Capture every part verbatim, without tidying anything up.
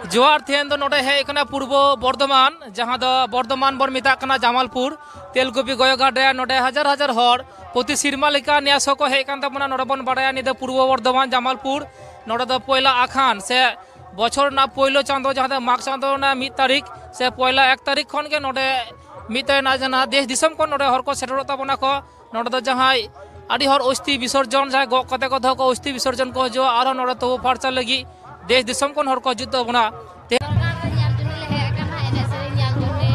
ᱡᱚᱦᱟᱨ, ᱛᱮᱦᱮᱧ ᱫᱚ ᱱᱚᱰᱮ ᱦᱮᱡ ᱟᱠᱟᱱᱟ ᱯᱩᱨᱵᱚ ᱵᱚᱨᱫᱷᱚᱢᱟᱱ, ᱡᱟᱦᱟᱸ ᱫᱚ ᱵᱚᱨᱫᱷᱚᱢᱟᱱ ᱵᱚᱱ ᱢᱮᱛᱟᱜ ᱠᱟᱱᱟ ᱡᱟᱢᱟᱞᱯᱩᱨ, ᱛᱮᱞᱠᱩᱯᱤ ᱜᱚᱭᱚᱜᱷᱟᱴ ᱨᱮ᱾ ᱱᱚᱰᱮ ᱦᱟᱡᱟᱨ ᱦᱟᱡᱟᱨ ᱦᱚᱲ ᱯᱨᱚᱛᱤ ᱥᱮᱨᱢᱟ ᱞᱮᱠᱟ ᱱᱮᱥ ᱦᱚᱸᱠᱚ ᱦᱮᱡ ᱠᱟᱱ ᱛᱟᱵᱚᱱᱟ᱾ ᱱᱚᱰᱮ ᱵᱚᱱ ᱵᱟᱲᱟᱭᱟ ᱱᱤᱭᱟᱹ ᱫᱚ ᱯᱩᱨᱵᱚ ᱵᱚᱨᱫᱷᱚᱢᱟᱱ ᱡᱟᱢᱟᱞᱯᱩᱨ, ᱱᱚᱰᱮ ᱫᱚ ᱯᱚᱭᱞᱟ ᱟᱠᱷᱟᱱ ᱥᱮ ᱵᱚᱪᱷᱚᱨ ᱨᱮᱱᱟᱜ ᱯᱳᱭᱞᱳ ᱪᱟᱸᱫᱳ, ᱡᱟᱦᱟᱸ ᱫᱚ ᱢᱟᱜᱽ ᱪᱟᱸᱫᱳ ᱨᱮᱱᱟᱜ ᱢᱤᱫ ᱛᱟᱹᱨᱤᱠᱷ ᱥᱮ ᱯᱚᱭᱞᱟ ᱮᱠ ᱛᱟᱹᱨᱤᱠᱷ ᱠᱷᱚᱱ ᱜᱮ ᱱᱚᱰᱮ ᱢᱤᱫ ᱛᱟᱹᱨᱤᱠᱷ ᱨᱮᱱᱟᱜ ᱡᱟᱦᱟᱸ ᱫᱮᱥ ᱫᱤᱥᱚᱢ ᱠᱷᱚᱱ ᱱᱚᱰᱮ ᱦᱚᱲ ᱠᱚ ᱥᱮᱴᱮᱨᱚᱜ ᱛᱟᱵᱚᱱᱟ ᱠᱚ᱾ ᱱᱚᱰᱮ ᱫᱚ ᱡᱟᱦᱟᱸᱭ ᱟᱹᱰᱤ ᱦᱚᱲ ᱚᱥᱛᱷᱤ ᱵᱤᱥᱚᱨᱡᱚᱱ, ᱡᱟᱦᱟᱸᱭ ᱜᱚᱜ ᱠᱟᱛᱮ ᱠᱚ ᱫᱚᱦᱚ ᱠᱚ ᱚᱥᱛᱷᱤ ᱵᱤᱥᱚᱨᱡᱚᱱ ᱠᱚ ᱦᱤᱡᱩᱜᱼᱟ, ᱟᱨᱦᱚᱸ ᱱᱚᱰᱮ ᱛᱩᱯᱩ ᱯᱷᱟᱨᱪᱟ ᱞᱟᱹᱜᱤᱫ ᱫᱮᱥ ᱫᱤᱥᱚᱢ ᱠᱷᱚᱱ ᱦᱚᱲ ᱠᱚ ᱦᱤᱡᱩᱜ ᱛᱟᱵᱚᱱᱟ᱾ ᱛᱮ- ᱫᱚᱨᱵᱟᱨ ᱨᱮ ᱧᱮᱞ ᱡᱚᱱᱱᱮ ᱞᱮ ᱦᱮᱡ ᱟᱠᱟᱱᱟ, ᱮᱱᱮᱡ ᱥᱮᱨᱮᱧ ᱧᱮᱞ ᱡᱚᱱᱱᱮ,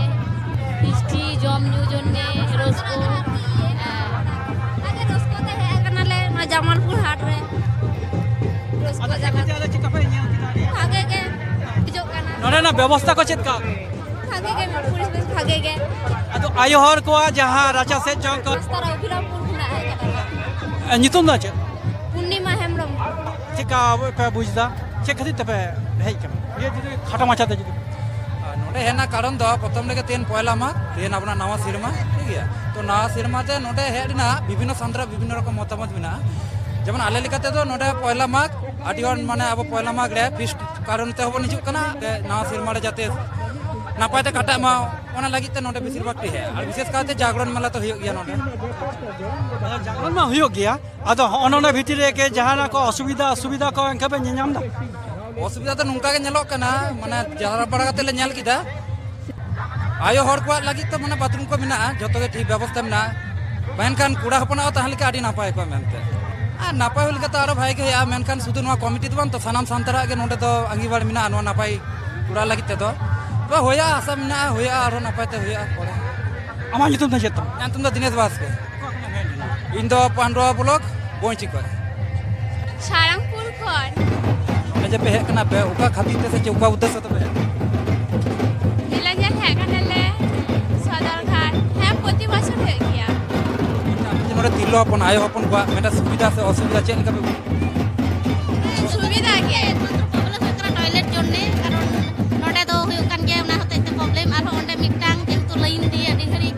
ᱦᱤᱥᱴᱨᱤ ᱡᱚᱢ ᱧᱩ ᱡᱚᱱᱱᱮ, ᱨᱟᱹᱥᱠᱟᱹ᱾ ᱦᱮᱸ᱾ ᱟᱹᱰᱤ ᱨᱟᱹᱥᱠᱟᱹ ᱛᱮ ᱦᱮᱡ ᱟᱠᱟᱱᱟᱞᱮ ᱱᱚᱣᱟ ᱡᱟᱢᱟᱞᱯᱩᱨ ᱦᱟᱴ ᱨᱮ᱾ ᱨᱟᱹᱥᱠᱟᱹ ᱟᱫᱚ ᱪᱮᱫ ᱡᱟᱞᱟ᱾ ᱠᱚ ᱪᱮᱫ ᱞᱮᱠᱟ ᱯᱮ ᱧᱮᱞ ᱠᱮᱫᱟ? ᱵᱷᱟᱜᱮ ᱜᱮ ᱵᱩᱡᱷᱟᱹᱜ ᱠᱟᱱᱟ᱾ ᱱᱚᱰᱮᱱᱟᱜ ᱵᱮᱵᱚᱥᱛᱷᱟ ᱠᱚ ᱪᱮᱫ ᱞᱮᱠᱟ? ᱵᱷᱟᱜᱮ ᱜᱮ, ᱯᱚᱨᱤᱵᱮᱥ ᱵᱷᱟᱜᱮ ᱜᱮ᱾ ᱟᱫᱚ ᱟᱭᱳ ᱦᱚᱲ ᱠᱚᱣᱟᱜ ᱡᱟᱦᱟᱸ ᱨᱟᱪᱟ ᱥᱮᱫ ᱪᱚᱝ ᱠᱚ ᱨᱟᱥᱛᱟ ᱨᱮ ᱚᱵᱷᱤᱨᱟᱢᱯᱩᱨ ᱠᱷᱚᱱᱟᱜ ᱦᱮᱡ ᱟᱠᱟᱱᱟ᱾ ᱧᱩᱛᱩᱢ ᱫᱚ ᱪᱮᱫ? ᱯᱩᱨᱱᱤᱢᱟ ᱦᱮᱢᱵᱨᱚᱢ᱾ ᱪᱮᱫᱠᱟ ᱯᱮ ᱵᱩᱡᱽ ᱮᱫᱟ? ᱪᱮᱫ ᱠᱷᱟᱹᱛᱤᱨ ᱛᱮᱯᱮ ᱦᱮᱡ ᱠᱟᱱᱟ? ᱤᱭᱟᱹ ᱡᱩᱫᱤ ᱠᱷᱟᱴᱚ ᱢᱟᱪᱷᱟᱛᱮ ᱡᱩᱫᱤ᱾ ᱟᱨ ᱱᱚᱰᱮ ᱦᱮᱡ ᱨᱮᱱᱟᱜ ᱠᱟᱨᱚᱱ ᱫᱚ ᱯᱨᱚᱛᱷᱚᱢ ᱨᱮᱜᱮ ᱛᱮᱦᱮᱧ ᱯᱚᱭᱞᱟ ᱢᱟᱜᱽ, ᱛᱮᱦᱮᱧ ᱟᱵᱚᱱᱟᱜ ᱱᱟᱣᱟ ᱥᱮᱨᱢᱟ, ᱴᱷᱤᱠ ᱜᱮᱭᱟ? ᱛᱚ ᱱᱟᱣᱟ ᱥᱮᱨᱢᱟ ᱛᱮ ᱱᱚᱰᱮ ᱦᱮᱡ ᱨᱮᱱᱟᱜ ᱵᱤᱵᱷᱤᱱᱱᱚ ᱥᱟᱱᱛᱟᱲᱟᱜ ᱵᱤᱵᱷᱤᱱᱱᱚ ᱨᱚᱠᱚᱢ ᱢᱚᱛᱟᱢᱚᱛ ᱢᱮᱱᱟᱜᱼᱟ᱾ ᱡᱮᱢᱚᱱ ᱟᱞᱮ ᱞᱮᱠᱟ ᱛᱮᱫᱚ ᱱᱚᱰᱮ ᱯᱚᱭᱞᱟ ᱢᱟᱜᱽ, ᱟᱹᱰᱤ ᱦᱚᱲ ᱢᱟᱱᱮ ᱟᱵᱚ ᱯᱚᱭᱞᱟ ᱢᱟᱜᱽ ᱨᱮ ᱯᱷᱤᱥᱴ ᱠᱟᱨᱚᱱ ᱛᱮ ᱦᱚᱸᱵᱚᱱ ᱦᱤᱡᱩᱜ ᱠᱟᱱᱟ, ᱛᱮ ᱱᱟᱣᱟ ᱥᱮᱨᱢᱟ ᱨᱮ ᱡᱟᱛᱮ ᱱᱟᱯᱟᱭ ᱛᱮ ᱠᱟᱴᱟᱜ ᱢᱟ, ᱚᱱᱟ ᱞᱟᱹᱜᱤᱫ ᱛᱮ ᱱᱚᱰᱮ ᱵᱮᱥᱤᱨ ᱵᱷᱟᱜᱽ ᱴᱷᱤᱠ ᱦᱮᱸ, ᱟᱨ ᱵᱤᱥᱮᱥ ᱠᱟᱭᱛᱮ ᱡᱟᱜᱽᱨᱚᱱ ᱢᱮᱞᱟ ᱛᱚ ᱦᱩᱭᱩᱜ ᱜᱮᱭᱟ ᱱᱚᱰᱮ᱾ ᱡᱟᱜᱽᱨᱚᱱ ᱢᱟ ᱦᱩᱭᱩᱜ ᱜᱮᱭᱟ, ᱟᱫᱚ ᱦᱚᱸᱜᱼᱚ ᱱᱚᱰᱮ ᱵᱷᱤᱛᱤᱨ ᱨᱮ ᱠᱮ ᱡᱟᱦᱟᱱᱟᱜ ᱠᱚ ᱚᱥᱩᱵᱤᱫᱷᱟ, ᱚᱥᱩᱵᱤᱫᱷᱟ ᱠᱚ ᱮᱱᱠᱷᱟᱱ ᱯᱮ ᱧᱮᱧᱟᱢ ᱮᱫᱟ? ᱚᱥᱩᱵᱤᱫᱷᱟ ᱫᱚ ᱱᱚᱝᱠᱟ ᱜᱮ ᱧᱮᱞᱚᱜ ᱠᱟᱱᱟ, ᱢᱟᱱᱮ ᱡᱟᱣᱨᱟ ᱵᱟᱲᱟ ᱠᱟᱛᱮ ᱞᱮ ᱧᱮᱞ ᱠᱮᱫᱟ, ᱟᱭᱳ ᱦᱚᱲ ᱠᱚᱣᱟᱜ ᱞᱟᱹᱜᱤᱫ ᱛᱚ ᱢᱟᱱᱮ ᱵᱟᱛᱷᱨᱩᱢ ᱠᱚ ᱢᱮᱱᱟᱜᱼᱟ, ᱡᱚᱛᱚ ᱜᱮ ᱴᱷᱤᱠ ᱵᱮᱵᱚᱥᱛᱷᱟ ᱢᱮᱱᱟᱜᱼᱟ, ᱢᱮᱱᱠᱷᱟᱱ ᱠᱚᱲᱟ ᱦᱚᱯᱚᱱᱟᱜ ᱦᱚᱸ ᱛᱟᱦᱮᱸ ᱞᱮᱠᱷᱟᱱ ᱟᱹᱰᱤ ᱱᱟᱯᱟᱭ ᱠᱚᱜᱼᱟ ᱢᱮᱱᱛᱮ᱾ ᱟᱨ ᱱᱟᱯᱟᱭ ᱦᱩᱭ ᱞᱮᱠᱷᱟᱱ ᱛᱚ ᱟᱨᱚ ᱵᱷᱟᱜᱮ ᱜᱮ ᱦᱩᱭᱩᱜᱼᱟ, ᱢᱮᱱᱠᱷᱟᱱ ᱥᱩᱫᱷᱩ ᱱᱚᱣᱟ ᱠᱚᱢᱤᱴᱤ ᱫᱚ ᱵᱟᱝ ᱛᱚ, ᱥᱟᱱᱟᱢ ᱥᱟᱱᱛᱟᱲᱟᱜ ᱜᱮ ᱱᱚᱰᱮ ᱫᱚ ᱟᱸᱜᱤᱵᱷᱟᱲ ᱢᱮᱱᱟᱜᱼᱟ ᱱᱚᱣᱟ ᱱᱟᱯᱟᱭ ᱠᱚᱨᱟᱣ ᱞᱟᱹᱜᱤᱫ ᱛᱮᱫᱚ᱾ ᱛᱚ ᱦᱩᱭᱩᱜᱼᱟ, ᱟᱥᱟ ᱢᱮᱱᱟᱜᱼᱟ, ᱦᱩᱭᱩᱜᱼᱟ, ᱟᱨᱦᱚᱸ ᱱᱟᱯᱟᱭ ᱛᱮ ᱦᱩᱭᱩᱜᱼᱟ ᱯᱚᱨᱮ᱾ ᱟᱢᱟᱜ ᱧᱩᱛᱩᱢ ᱫᱚ ᱪᱮᱫ ᱛᱟᱢ? ᱤᱧᱟᱹᱜ ᱧᱩᱛᱩᱢ ᱫᱚ ᱫᱤᱱᱮᱥ ᱵᱟᱥᱠᱮ᱾ ᱤᱧ ᱫᱚ ᱯᱟᱱᱰᱩᱣᱟ ᱵᱞᱚᱠ, ᱵᱚᱧᱪᱤ ᱠᱷᱚᱱ᱾ ᱥᱟᱨᱟᱝᱯᱩᱨ ᱠᱷᱚᱱ᱾ ᱱᱚᱰᱮ ᱡᱮ ᱯᱮ ᱦᱮᱡ ᱠᱟᱱᱟ ᱯᱮ, ᱚᱠᱟ ᱠᱷᱟᱹᱛᱤᱨ ᱛᱮ ᱥᱮ ᱪᱮᱫ, ᱚᱠᱟ ᱩᱫᱽᱫᱮᱥᱥᱚ ᱛᱮ ᱯᱮ ᱦᱮᱡ ᱠᱟᱱᱟ? ᱢᱮᱞᱟ ᱧᱮᱞ ᱦᱮᱡ ᱠᱟᱱᱟᱞᱮ ᱥᱚᱫᱚᱨ ᱜᱷᱟᱴ᱾ ᱦᱮᱸ, ᱯᱨᱚᱛᱤ ᱵᱚᱪᱷᱚᱨ ᱦᱩᱭᱩᱜ ᱜᱮᱭᱟ᱾ ᱟᱯᱮ ᱡᱮ ᱱᱚᱰᱮ ᱛᱤᱨᱞᱟᱹ ᱦᱚᱯᱚᱱ, ᱟᱭᱳ ᱦᱚᱯᱚᱱ ᱠᱚᱣᱟᱜ ᱢᱤᱫᱴᱟᱝ ᱥᱩᱵᱤᱫᱷᱟ ᱥᱮ ᱚᱥᱩᱵᱤᱫᱷᱟ ᱪᱮᱫ ᱞᱮᱠᱟ ᱯᱮ ᱵᱩᱡᱷᱟᱹᱣᱟ? ᱥᱩᱵᱤᱫᱷᱟ ᱜᱮ, ᱮᱠᱢᱟᱛᱨᱚ ᱯᱨᱚᱵᱞᱮᱢ ᱦᱩᱭᱩᱜ ᱠᱟᱱᱟ ᱴᱚᱭᱞᱮᱴ ᱡᱚᱱᱱᱮ, ᱠᱟᱨᱚᱱ ᱱᱚᱰᱮ ᱫᱚ ᱦᱩᱭᱩᱜ ᱠᱟᱱ ᱜᱮᱭᱟ ᱚᱱᱟ ᱦᱚᱛᱮᱡ ᱛᱮ ᱯᱨᱚᱵᱞᱮᱢ, ᱟᱨᱦᱚᱸ ᱚᱸᱰᱮ ᱢᱤᱫᱴᱟᱝ ᱡᱮᱦᱮᱛᱩ ᱞᱟᱭᱤᱱ ᱫᱤᱭᱮ ᱟᱹᱰᱤ ᱜᱷᱟᱹᱲᱤᱡ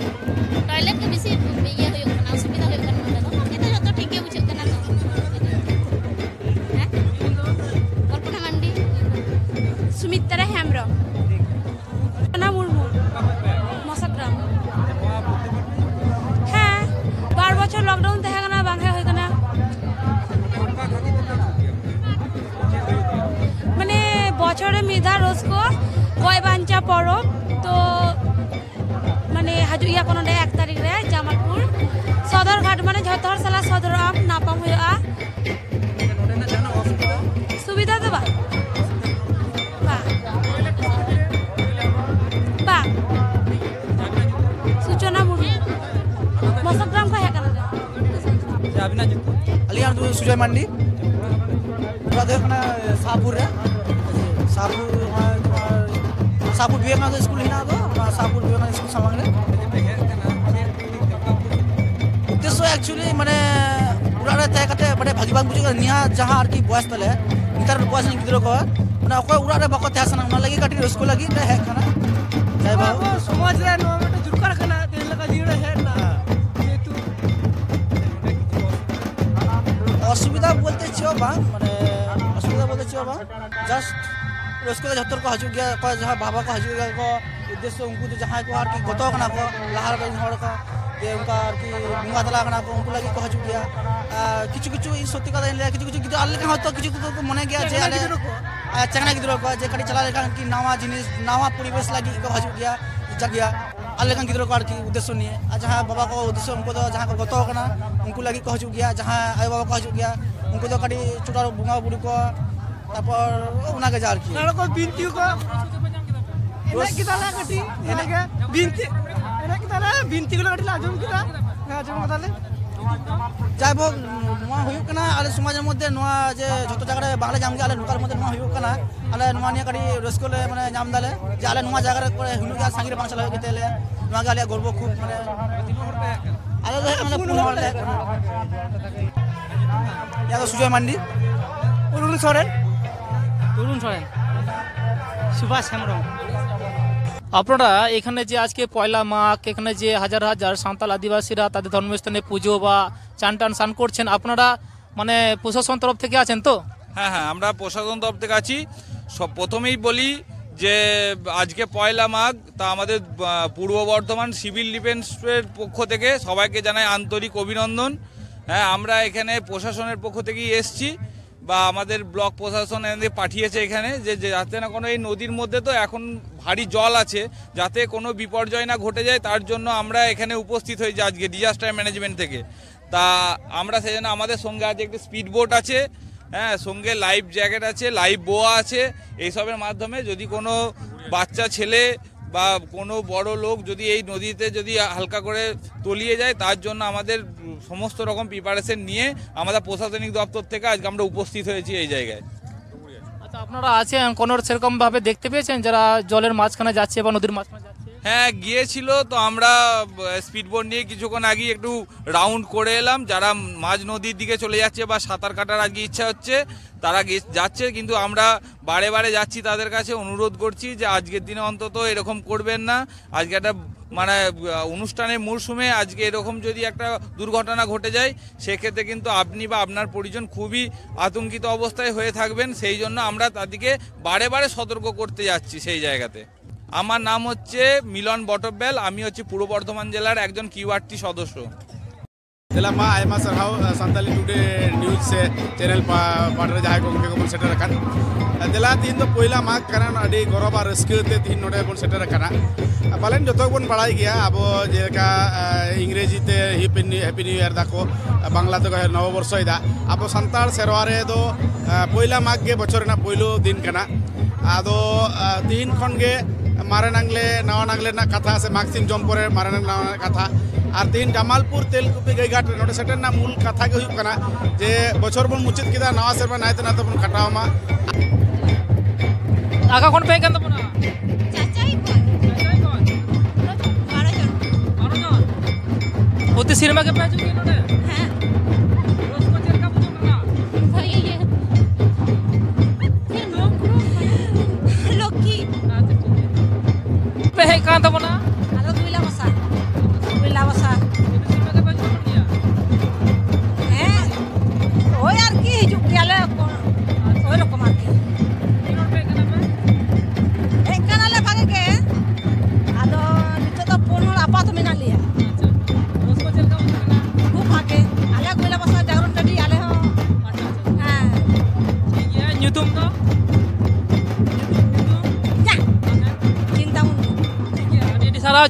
ᱴᱚᱭᱞᱮᱴ ᱜᱮ ᱵᱮᱥᱤ ᱤᱭᱟᱹ ᱦᱩᱭᱩᱜ ᱠᱟᱱᱟ, ᱚᱥᱩᱵᱤᱫᱷᱟ ᱦᱩᱭᱩᱜ ᱠᱟᱱᱟ ᱱᱚᱰᱮ ᱫᱚ, ᱵᱟᱠᱤ ᱫᱚ ᱡᱚᱛᱚ ᱴᱷᱤᱠ ᱜᱮ ᱵᱩᱡᱷᱟᱹᱜ ᱠᱟᱱᱟ ᱛᱚ᱾ ᱦᱮᱸ? ᱠᱚᱞᱯᱚᱱᱟ ᱢᱟᱱᱰᱤ᱾ ᱢᱤᱛᱨᱟ ᱦᱮᱢᱵᱨᱚᱢ᱾ ᱚᱱᱟ ᱢᱩᱨᱢᱩ᱾ ᱢᱚᱥᱟᱜᱨᱟᱢ᱾ ᱦᱮᱸ, ᱵᱟᱨ ᱵᱚᱪᱷᱚᱨ ᱞᱚᱠᱰᱟᱣᱩᱱ ᱛᱟᱦᱮᱸ ᱠᱟᱱᱟ, ᱵᱟᱝ ᱦᱮᱡ ᱦᱩᱭ ᱠᱟᱱᱟ᱾ ᱢᱟᱱᱮ, ᱵᱚᱪᱷᱚᱨ ᱨᱮ ᱢᱤᱫ ᱫᱷᱟᱣ ᱨᱟᱹᱥᱠᱟᱹ, ᱜᱚᱡ ᱵᱟᱧᱪᱟᱣ ᱯᱚᱨᱚᱵᱽ᱾ ᱛᱚ, ᱢᱟᱱᱮ, ᱦᱤᱡᱩᱜ ᱜᱮᱭᱟ ᱠᱚ ᱱᱚᱰᱮ ᱮᱠ ᱛᱟᱹᱨᱤᱠᱷ ᱨᱮ ᱡᱟᱢᱟᱞᱯᱩᱨ ᱥᱚᱫᱚᱨ ᱜᱷᱟᱴ, ᱢᱟᱱᱮ, ᱡᱷᱚᱛᱚ ᱦᱚᱲ ᱥᱟᱞᱟᱜ ᱥᱚᱫᱚᱨᱚᱜ ᱟᱢ, ᱧᱟᱯᱟᱢ ᱦᱩᱭᱩᱜᱼᱟ᱾ ᱥᱩᱵᱤᱫᱷᱟ ᱫᱚ ᱵᱟᱝ᱾ ᱵᱟᱝ᱾ ᱵᱟᱝ᱾ ᱥᱩᱪᱚᱱᱟ ᱢᱩᱨᱢᱩ᱾ ᱢᱚᱥᱚᱠᱜᱨᱟᱢ ᱠᱷᱚᱱ ᱦᱮᱡ ᱠᱟᱱᱟ ᱞᱮ᱾ ᱟᱪᱪᱷᱟ, ᱟᱹᱵᱤᱱᱟᱜ ᱧᱩᱛᱩᱢ? ᱟᱹᱞᱤᱧᱟᱜ ᱧᱩᱛᱩᱢ ᱫᱚ ᱥᱩᱡᱚᱭ ᱢᱟᱱᱰᱤ᱾ ᱚᱲᱟᱜ ᱫᱚ ᱦᱩᱭᱩᱜ ᱠᱟᱱᱟ ᱥᱟᱦᱟᱯᱩᱨ ᱨᱮ᱾ ᱥᱟᱦᱟᱯᱩᱨ, ᱚᱱᱟ ᱛᱳᱢᱟᱨ ᱥᱟᱦᱟᱯᱩᱨ ᱵᱤᱵᱮᱠᱟᱱᱚᱱᱫᱚ ᱥᱠᱩᱞ ᱦᱮᱱᱟᱜ ᱫᱚ, ᱚᱱᱟ ᱥᱟᱦᱟᱯᱩᱨ ᱵᱤᱵᱮᱠᱟᱱᱚᱱᱫᱚ ᱥᱠᱩᱞ ᱥᱟᱢᱟᱝ ᱨᱮ᱾ ᱩᱫᱽᱫᱮᱥᱥᱚ actually ᱢᱟᱱᱮ ᱚᱲᱟᱜ ᱨᱮ ᱛᱟᱦᱮᱸ ᱠᱟᱛᱮ ᱢᱟᱱᱮ ᱵᱷᱟᱹᱜᱤ ᱵᱟᱝ ᱵᱩᱡᱷᱟᱹᱜ ᱠᱟᱱᱟ, ᱱᱤᱭᱟᱹ ᱡᱟᱦᱟᱸ ᱟᱨᱠᱤ ᱵᱚᱭᱮᱥ ᱛᱟᱞᱮ, ᱱᱮᱛᱟᱨ ᱵᱚᱭᱮᱥ ᱨᱮᱱ ᱜᱤᱫᱽᱨᱟᱹ ᱠᱚ, ᱢᱟᱱᱮ ᱚᱠᱚᱭ ᱚᱲᱟᱜ ᱨᱮ ᱵᱟᱠᱚ ᱛᱟᱦᱮᱸ ᱥᱟᱱᱟ, ᱚᱱᱟ ᱞᱟᱹᱜᱤᱫ ᱠᱟᱹᱴᱤᱡ ᱨᱟᱹᱥᱠᱟᱹ ᱞᱟᱹᱜᱤᱫ ᱞᱮ ᱦᱮᱡ ᱟᱠᱟᱱᱟ᱾ ᱡᱟᱭ ᱵᱟ, ᱵᱟᱦᱩ᱾ ᱟᱵᱚ ᱥᱚᱢᱟᱡᱽ ᱨᱮ ᱱᱚᱣᱟ ᱢᱤᱫᱴᱮᱱ ᱫᱚᱨᱠᱟᱨ ᱠᱟᱱᱟ, ᱛᱮᱦᱮᱧ ᱞᱮᱠᱟ ᱡᱤᱭᱚᱱ ᱨᱮ ᱦᱮᱡ ᱨᱮᱱᱟᱜ᱾ ᱡᱮᱦᱮᱛᱩ ᱚᱥᱩᱵᱤᱫᱷᱟ ᱵᱚᱞᱛᱮ ᱪᱮᱫ ᱦᱚᱸ ᱵᱟᱝ, ᱢᱟᱱᱮ ᱚᱥᱩᱵᱤᱫᱷᱟ ᱵᱚᱞᱛᱮ ᱪᱮᱫ ᱦᱚᱸ ᱵᱟᱝ, just ᱨᱟᱹᱥᱠᱟᱹ ᱜᱮ᱾ ᱡᱷᱚᱛᱚ ᱦᱚᱲ ᱠᱚ ᱦᱤᱡᱩᱜ ᱜᱮᱭᱟ, ᱚᱠᱚᱭ ᱡᱟᱦᱟᱸ ᱵᱟᱵᱟ ᱠᱚ ᱦᱤᱡᱩᱜ ᱜᱮᱭᱟ ᱠᱚ, ᱩᱫᱽᱫᱮᱥᱥᱚ ᱩᱱᱠᱩ ᱫᱚ ᱡᱟᱦᱟᱸᱭ ᱠᱚ ᱟᱨᱠᱤ ᱜᱚᱛᱚ ᱠᱟᱱᱟ ᱠᱚ, ᱞᱟᱦᱟ ᱨᱮᱱ ᱦᱚᱲ ᱠᱚ, ᱡᱮ ᱚᱱᱠᱟ ᱟᱨᱠᱤ ᱵᱚᱸᱜᱟ ᱛᱟᱞᱟ ᱠᱟᱱᱟ ᱠᱚ, ᱩᱱᱠᱩ ᱞᱟᱹᱜᱤᱫ ᱠᱚ ᱦᱤᱡᱩᱜ ᱜᱮᱭᱟ᱾ ᱟᱨ ᱠᱤᱪᱷᱩ ᱠᱤᱪᱷᱩ, ᱤᱧ ᱥᱚᱛᱛᱤ ᱠᱟᱛᱷᱟᱧ ᱞᱟᱹᱭᱟ, ᱠᱤᱪᱷᱩ ᱠᱤᱪᱷᱩ ᱜᱤᱫᱽᱨᱟᱹ ᱟᱞᱮ ᱞᱮᱠᱟ ᱦᱚᱭᱛᱳ ᱠᱤᱪᱷᱩ ᱠᱤᱪᱷᱩ ᱠᱚ ᱢᱚᱱᱮ ᱜᱮᱭᱟ ᱡᱮ ᱪᱮᱝᱱᱟ ᱟᱞᱮ, ᱜᱤᱫᱽᱨᱟᱹ ᱠᱚ᱾ ᱟᱨ ᱪᱮᱝᱱᱟ ᱜᱤᱫᱽᱨᱟᱹ ᱠᱚ ᱡᱮ ᱠᱟᱹᱴᱤᱡ ᱪᱟᱞᱟᱣ ᱞᱮᱠᱷᱟᱱ ᱠᱤ ᱱᱟᱣᱟ ᱡᱤᱱᱤᱥ, ᱱᱟᱣᱟ ᱯᱚᱨᱤᱵᱮᱥ ᱞᱟᱹᱜᱤᱫ ᱠᱚ ᱦᱤᱡᱩᱜ ᱜᱮᱭᱟ, ᱦᱤᱡᱩᱜ ᱜᱮᱭᱟ᱾ ᱟᱞᱮ ᱞᱮᱠᱟᱱ ᱜᱤᱫᱽᱨᱟᱹ ᱠᱚ ᱟᱨᱠᱤ ᱩᱫᱽᱫᱮᱥᱥᱚ ᱱᱤᱭᱮ, ᱟᱨ ᱡᱟᱦᱟᱸᱭ ᱵᱟᱵᱟ ᱠᱚ ᱩᱫᱽᱫᱮᱥᱥᱚ, ᱩᱱᱠᱩ ᱫᱚ ᱡᱟᱦᱟᱸᱭ ᱠᱚ ᱜᱚᱛᱚ ᱟᱠᱟᱱᱟ, ᱩᱱᱠᱩ ᱞᱟᱹᱜᱤᱫ ᱠᱚ ᱦᱤᱡᱩᱜ ᱜᱮᱭᱟ, ᱡᱟᱦᱟᱸᱭ ᱟᱭᱳ ᱵᱟᱵᱟ ᱠᱚ ᱦᱤᱡᱩᱜ ᱜᱮᱭᱟ, ᱩᱱᱠᱩ ᱫᱚ ᱠᱟᱹᱴᱤᱡ ᱪᱷᱳᱴᱳ ᱵᱚᱸᱜᱟ ᱵᱩᱨᱩ ᱠᱚ, ᱛᱟᱨᱯᱚᱨ ᱚᱱᱟ ᱜᱮ ᱡᱟ ᱟᱨᱠᱤ᱾ ᱱᱚᱰᱮ ᱠᱚ ᱵᱤᱱᱛᱤ ᱠᱚ ᱮᱱᱮᱡ ᱠᱮᱫᱟᱞᱮ ᱠᱟᱹᱴᱤᱡ, ᱮᱱᱮᱡ ᱜᱮ ᱵᱤᱱᱛᱤ, ᱮᱱᱮᱡ ᱠᱮᱫᱟᱞᱮ, ᱵᱤᱱᱛᱤ ᱠᱚᱞᱮ ᱠᱟᱹᱴᱤᱡ ᱞᱮ ᱟᱸᱡᱚᱢ ᱠᱮᱫᱟ, ᱦᱮᱸ, ᱟᱸᱡᱚᱢ ᱠᱮᱫᱟᱞᱮ᱾ ᱡᱟᱭᱦᱳᱠ, ᱱᱚᱣᱟ ᱦᱩᱭᱩᱜ ᱠᱟᱱᱟ ᱟᱞᱮ ᱥᱚᱢᱟᱡᱽ ᱨᱮ ᱢᱚᱫᱽᱫᱷᱮ ᱱᱚᱣᱟ ᱡᱮ ᱡᱷᱚᱛᱚ ᱡᱟᱭᱜᱟ ᱨᱮ ᱵᱟᱝᱞᱮ ᱧᱟᱢ ᱜᱮᱭᱟ, ᱟᱞᱮ ᱞᱳᱠᱟᱞ ᱢᱚᱫᱽᱫᱷᱮ ᱱᱚᱣᱟ ᱦᱩᱭᱩᱜ ᱠᱟᱱᱟ᱾ ᱟᱞᱮ ᱱᱚᱣᱟ ᱱᱤᱭᱮ ᱠᱟᱹᱴᱤᱡ ᱨᱟᱹᱥᱠᱟᱹ ᱞᱮ, ᱢᱟᱱᱮ, ᱧᱟᱢ ᱫᱟᱞᱮ ᱡᱮ ᱟᱞᱮ ᱱᱚᱣᱟ ᱡᱟᱭᱜᱟ ᱨᱮ ᱠᱚᱨᱮ ᱦᱩᱭᱩᱜ ᱜᱮᱭᱟ, ᱥᱟᱺᱜᱤᱧ ᱨᱮ ᱵᱟᱝ ᱪᱟᱞᱟᱣ ᱦᱩᱭᱩᱜ ᱜᱮᱛᱟ ᱞᱮᱭᱟ᱾ ᱱᱚᱣᱟ ᱜᱮ ᱟᱞᱮᱭᱟᱜ ᱜᱚᱨᱵᱚ ᱠᱷᱩᱵ, ᱢᱟᱱᱮ, ᱟᱞᱮ ᱫᱚ ᱦᱩᱭᱩᱜ ᱠᱟᱱᱟ ᱯᱩᱱ ᱦᱚᱲ ᱞᱮ ᱦᱮᱡ ᱠᱟᱱᱟ᱾ ᱤᱧᱟᱹᱜ ᱫᱚ ᱥᱩᱡᱚᱭ ᱢᱟᱱᱰᱤ᱾ ᱚᱨᱩᱱ ᱥᱚᱨᱮᱱ᱾ তরুণ সরেন, সুভাষ হেমব্রম। আপনারা এখানে যে আজকে পয়লা মাঘ, এখানে যে হাজার হাজার সাঁওতাল আদিবাসীরা তাদের ধর্মস্থানে পুজো বা চান টান স্নান করছেন, আপনারা মানে প্রশাসন তরফ থেকে আছেন তো? হ্যাঁ, হ্যাঁ, আমরা প্রশাসন তরফ থেকে আছি। সব প্রথমেই বলি যে আজকে পয়লা মাঘ, তা আমাদের আহ, পূর্ব বর্ধমান সিভিল ডিফেন্সের পক্ষ থেকে সবাইকে জানাই আন্তরিক অভিনন্দন। হ্যাঁ, আমরা এখানে প্রশাসনের পক্ষ থেকেই এসছি, বা আমাদের ব্লক প্রশাসন এনে পাঠিয়েছে এখানে, যে যে যাতে না কোনো, এই নদীর মধ্যে তো এখন ভারী জল আছে, যাতে কোনো বিপর্যয় না ঘটে যায়, তার জন্য আমরা এখানে উপস্থিত হয়েছি আজকে ডিজাস্টার ম্যানেজমেন্ট থেকে। তা আমরা সেই জন্য, আমাদের সঙ্গে আজ একটি স্পিড বোট আছে, হ্যাঁ, সঙ্গে লাইফ জ্যাকেট আছে, লাইফ বোয়া আছে। এইসবের মাধ্যমে যদি কোনো বাচ্চা ছেলে বা কোনো বড় লোক যদি এই নদীতে যদি হালকা করে তলিয়ে যায়, তার জন্য আমাদের সমস্ত রকম প্রিপারেশন নিয়ে আমরা প্রশাসনিক দপ্তর থেকে আজকে আমরা উপস্থিত হয়েছি এই জায়গায়। আচ্ছা, আপনারা আছেন, কোনো সেরকম ভাবে দেখতে পেয়েছেন যারা জলের মাঝখানে যাচ্ছে বা নদীর মাঝখানে যাচ্ছে? হ্যাঁ, গিয়েছিল তো। আমরা স্পিড বোট নিয়ে কিছুক্ষণ আগে একটু রাউন্ড করে এলাম। যারা মাঝ নদীর দিকে চলে যাচ্ছে বা সাঁতার কাটার আজকে ইচ্ছা হচ্ছে, তারা গিয়ে- যাচ্ছে, কিন্তু আমরা বারে বারে যাচ্ছি, তাদের কাছে অনুরোধ করছি যে আজকের দিনে অন্তত এরকম করবেন না। আজকে একটা মানে আহ, অনুষ্ঠানের মরশুমে আজকে এরকম যদি একটা দুর্ঘটনা ঘটে যায়, সেক্ষেত্রে কিন্তু আপনি বা আপনার পরিজন খুবই আতঙ্কিত অবস্থায় হয়ে থাকবেন। সেই জন্য আমরা তাদেরকে বারে বারে সতর্ক করতে যাচ্ছি সেই জায়গাতে। আমার নাম হচ্ছে মিলন বটব্যাল, আমি হচ্ছে পূর্ব বর্ধমান জেলার একজন কিউআরটি সদস্য। ᱫᱮᱞᱟ ᱢᱟ, ᱟᱭᱢᱟ ᱥᱟᱨᱦᱟᱣ ᱥᱟᱱᱛᱟᱞᱤ ᱴᱩᱰᱮ ᱱᱤᱭᱩᱡᱽ ᱥᱮ ᱪᱮᱱᱮᱞ ᱯᱟᱦᱴᱟ ᱨᱮ ᱡᱟᱦᱟᱸᱭ ᱜᱚᱢᱠᱮ ᱠᱚᱵᱚᱱ ᱥᱮᱴᱮᱨ ᱟᱠᱟᱱ᱾ ᱫᱮᱞᱟ, ᱛᱤᱦᱤᱧ ᱫᱚ ᱯᱳᱭᱞᱟ ᱢᱟᱜᱽ ᱠᱟᱱᱟ, ᱟᱹᱰᱤ ᱜᱚᱨᱚᱵᱽ ᱟᱨ ᱨᱟᱹᱥᱠᱟᱹ ᱛᱮ ᱛᱤᱦᱤᱧ ᱱᱚᱰᱮ ᱵᱚᱱ ᱥᱮᱴᱮᱨ ᱟᱠᱟᱱᱟ᱾ ᱯᱟᱞᱮᱱ ᱡᱚᱛᱚ ᱜᱮᱵᱚᱱ ᱵᱟᱲᱟᱭ ᱜᱮᱭᱟ, ᱟᱵᱚ ᱡᱮᱞᱮᱠᱟ ᱤᱝᱨᱮᱡᱤ ᱛᱮ ᱦᱮᱯᱤ ᱱᱤᱭᱩ ᱤᱭᱟᱨ ᱫᱟᱠᱚ, ᱵᱟᱝᱞᱟ ᱛᱮᱠᱚ ᱱᱚᱵᱚ ᱵᱚᱨᱥᱚᱭᱮᱫᱟ᱾ ᱟᱵᱚ ᱥᱟᱱᱛᱟᱲ ᱥᱮᱨᱣᱟ ᱨᱮᱫᱚ ᱯᱳᱭᱞᱟ ᱢᱟᱜᱽ ᱜᱮ ᱵᱚᱪᱷᱚᱨ ᱨᱮᱱᱟᱜ ᱯᱳᱭᱞᱳ ᱫᱤᱱ ᱠᱟᱱᱟ᱾ ᱟᱫᱚ ᱛᱤᱦᱤᱧ ᱠᱷᱚᱱ ᱜᱮ ᱢᱟᱨᱮ ᱱᱟᱝᱞᱮ ᱱᱟᱣᱟ ᱱᱟᱝᱞᱮ ᱨᱮᱱᱟᱜ ᱠᱟᱛᱷᱟ ᱥᱮ ᱢᱟᱜᱽ ᱥᱤᱢ ᱡᱚᱢ ᱯᱚᱨᱮ ᱢᱟᱨᱮ ᱱᱟᱝ ᱱᱟᱣᱟ ᱱᱟᱝ ᱠᱟᱛᱷᱟ᱾ ᱟᱨ ᱛᱤᱦᱤᱧ ᱡᱟᱢᱟᱞᱯᱩᱨ ᱛᱮᱞᱠᱩᱯᱤ ᱜᱟᱹᱭᱜᱷᱟᱴ ᱨᱮ ᱱᱚᱰᱮ ᱥᱮᱴᱮᱨ ᱨᱮᱱᱟᱜ ᱢᱩᱞ ᱠᱟᱛᱷᱟ ᱜᱮ ᱦᱩᱭᱩᱜ ᱠᱟᱱᱟ ᱡᱮ ᱵᱚᱪᱷᱚᱨ ᱵᱚᱱ ᱢᱩᱪᱟᱹᱫ ᱠᱮᱫᱟ, ᱱᱟᱣᱟ ᱥᱮᱨᱢᱟ ᱱᱟᱭᱛᱮ ᱱᱟᱭᱛᱮ ᱵᱚᱱ ᱠᱟᱴᱟᱣ ᱢᱟ᱾ ᱟᱠᱟ ᱠᱷᱚᱱ ᱯᱮ ᱦᱮᱡ ᱠᱟᱱ ᱛᱟᱵᱚᱱᱟ? ᱪᱟᱪᱟᱭ ᱠᱷᱚᱱ᱾ ᱵᱟᱨᱚ ᱡᱚᱱ᱾ ᱵᱟᱨᱚ ᱡᱚᱱ᱾ ᱯᱨᱚᱛᱤ ᱥᱮᱨᱢᱟ ᱜᱮᱯᱮ ᱦᱤᱡᱩᱜ ᱜᱮᱭᱟ ᱱᱚᱰᱮ? ᱦᱮᱸ᱾ ᱨᱟᱹᱥᱠᱟᱹ ᱪᱮᱫ ᱞᱮᱠᱟ ᱵᱩᱡᱷᱟᱹᱜ ᱠᱟᱱᱟ? ᱵᱷᱟᱜᱮ ᱜᱮ᱾ ᱞᱚᱠᱠᱷᱤ᱾ ᱯᱮ ᱦᱮᱡ ᱠᱟᱱ ᱛᱟᱵᱚᱱᱟ? ᱟᱫᱚ ᱫᱩᱭᱞᱟ ᱵᱟᱥᱟ᱾ ᱫᱩᱭᱞᱟ ᱵᱟᱥᱟ᱾ ᱯᱨᱚᱛᱤ ᱥᱮᱨᱢᱟ ᱜᱮᱯᱮ ᱦᱤᱡᱩᱜ ᱜᱮᱭᱟ? ᱦᱮᱸ᱾ ᱳᱭ ᱟᱨᱠᱤ ᱦᱤᱡᱩᱜ ᱜᱮᱭᱟᱞᱮ᱾ ᱳᱭ ᱨᱚᱠᱚᱢ ᱟᱨᱠᱤ᱾ ᱛᱤᱱ ᱦᱚᱲ ᱯᱮ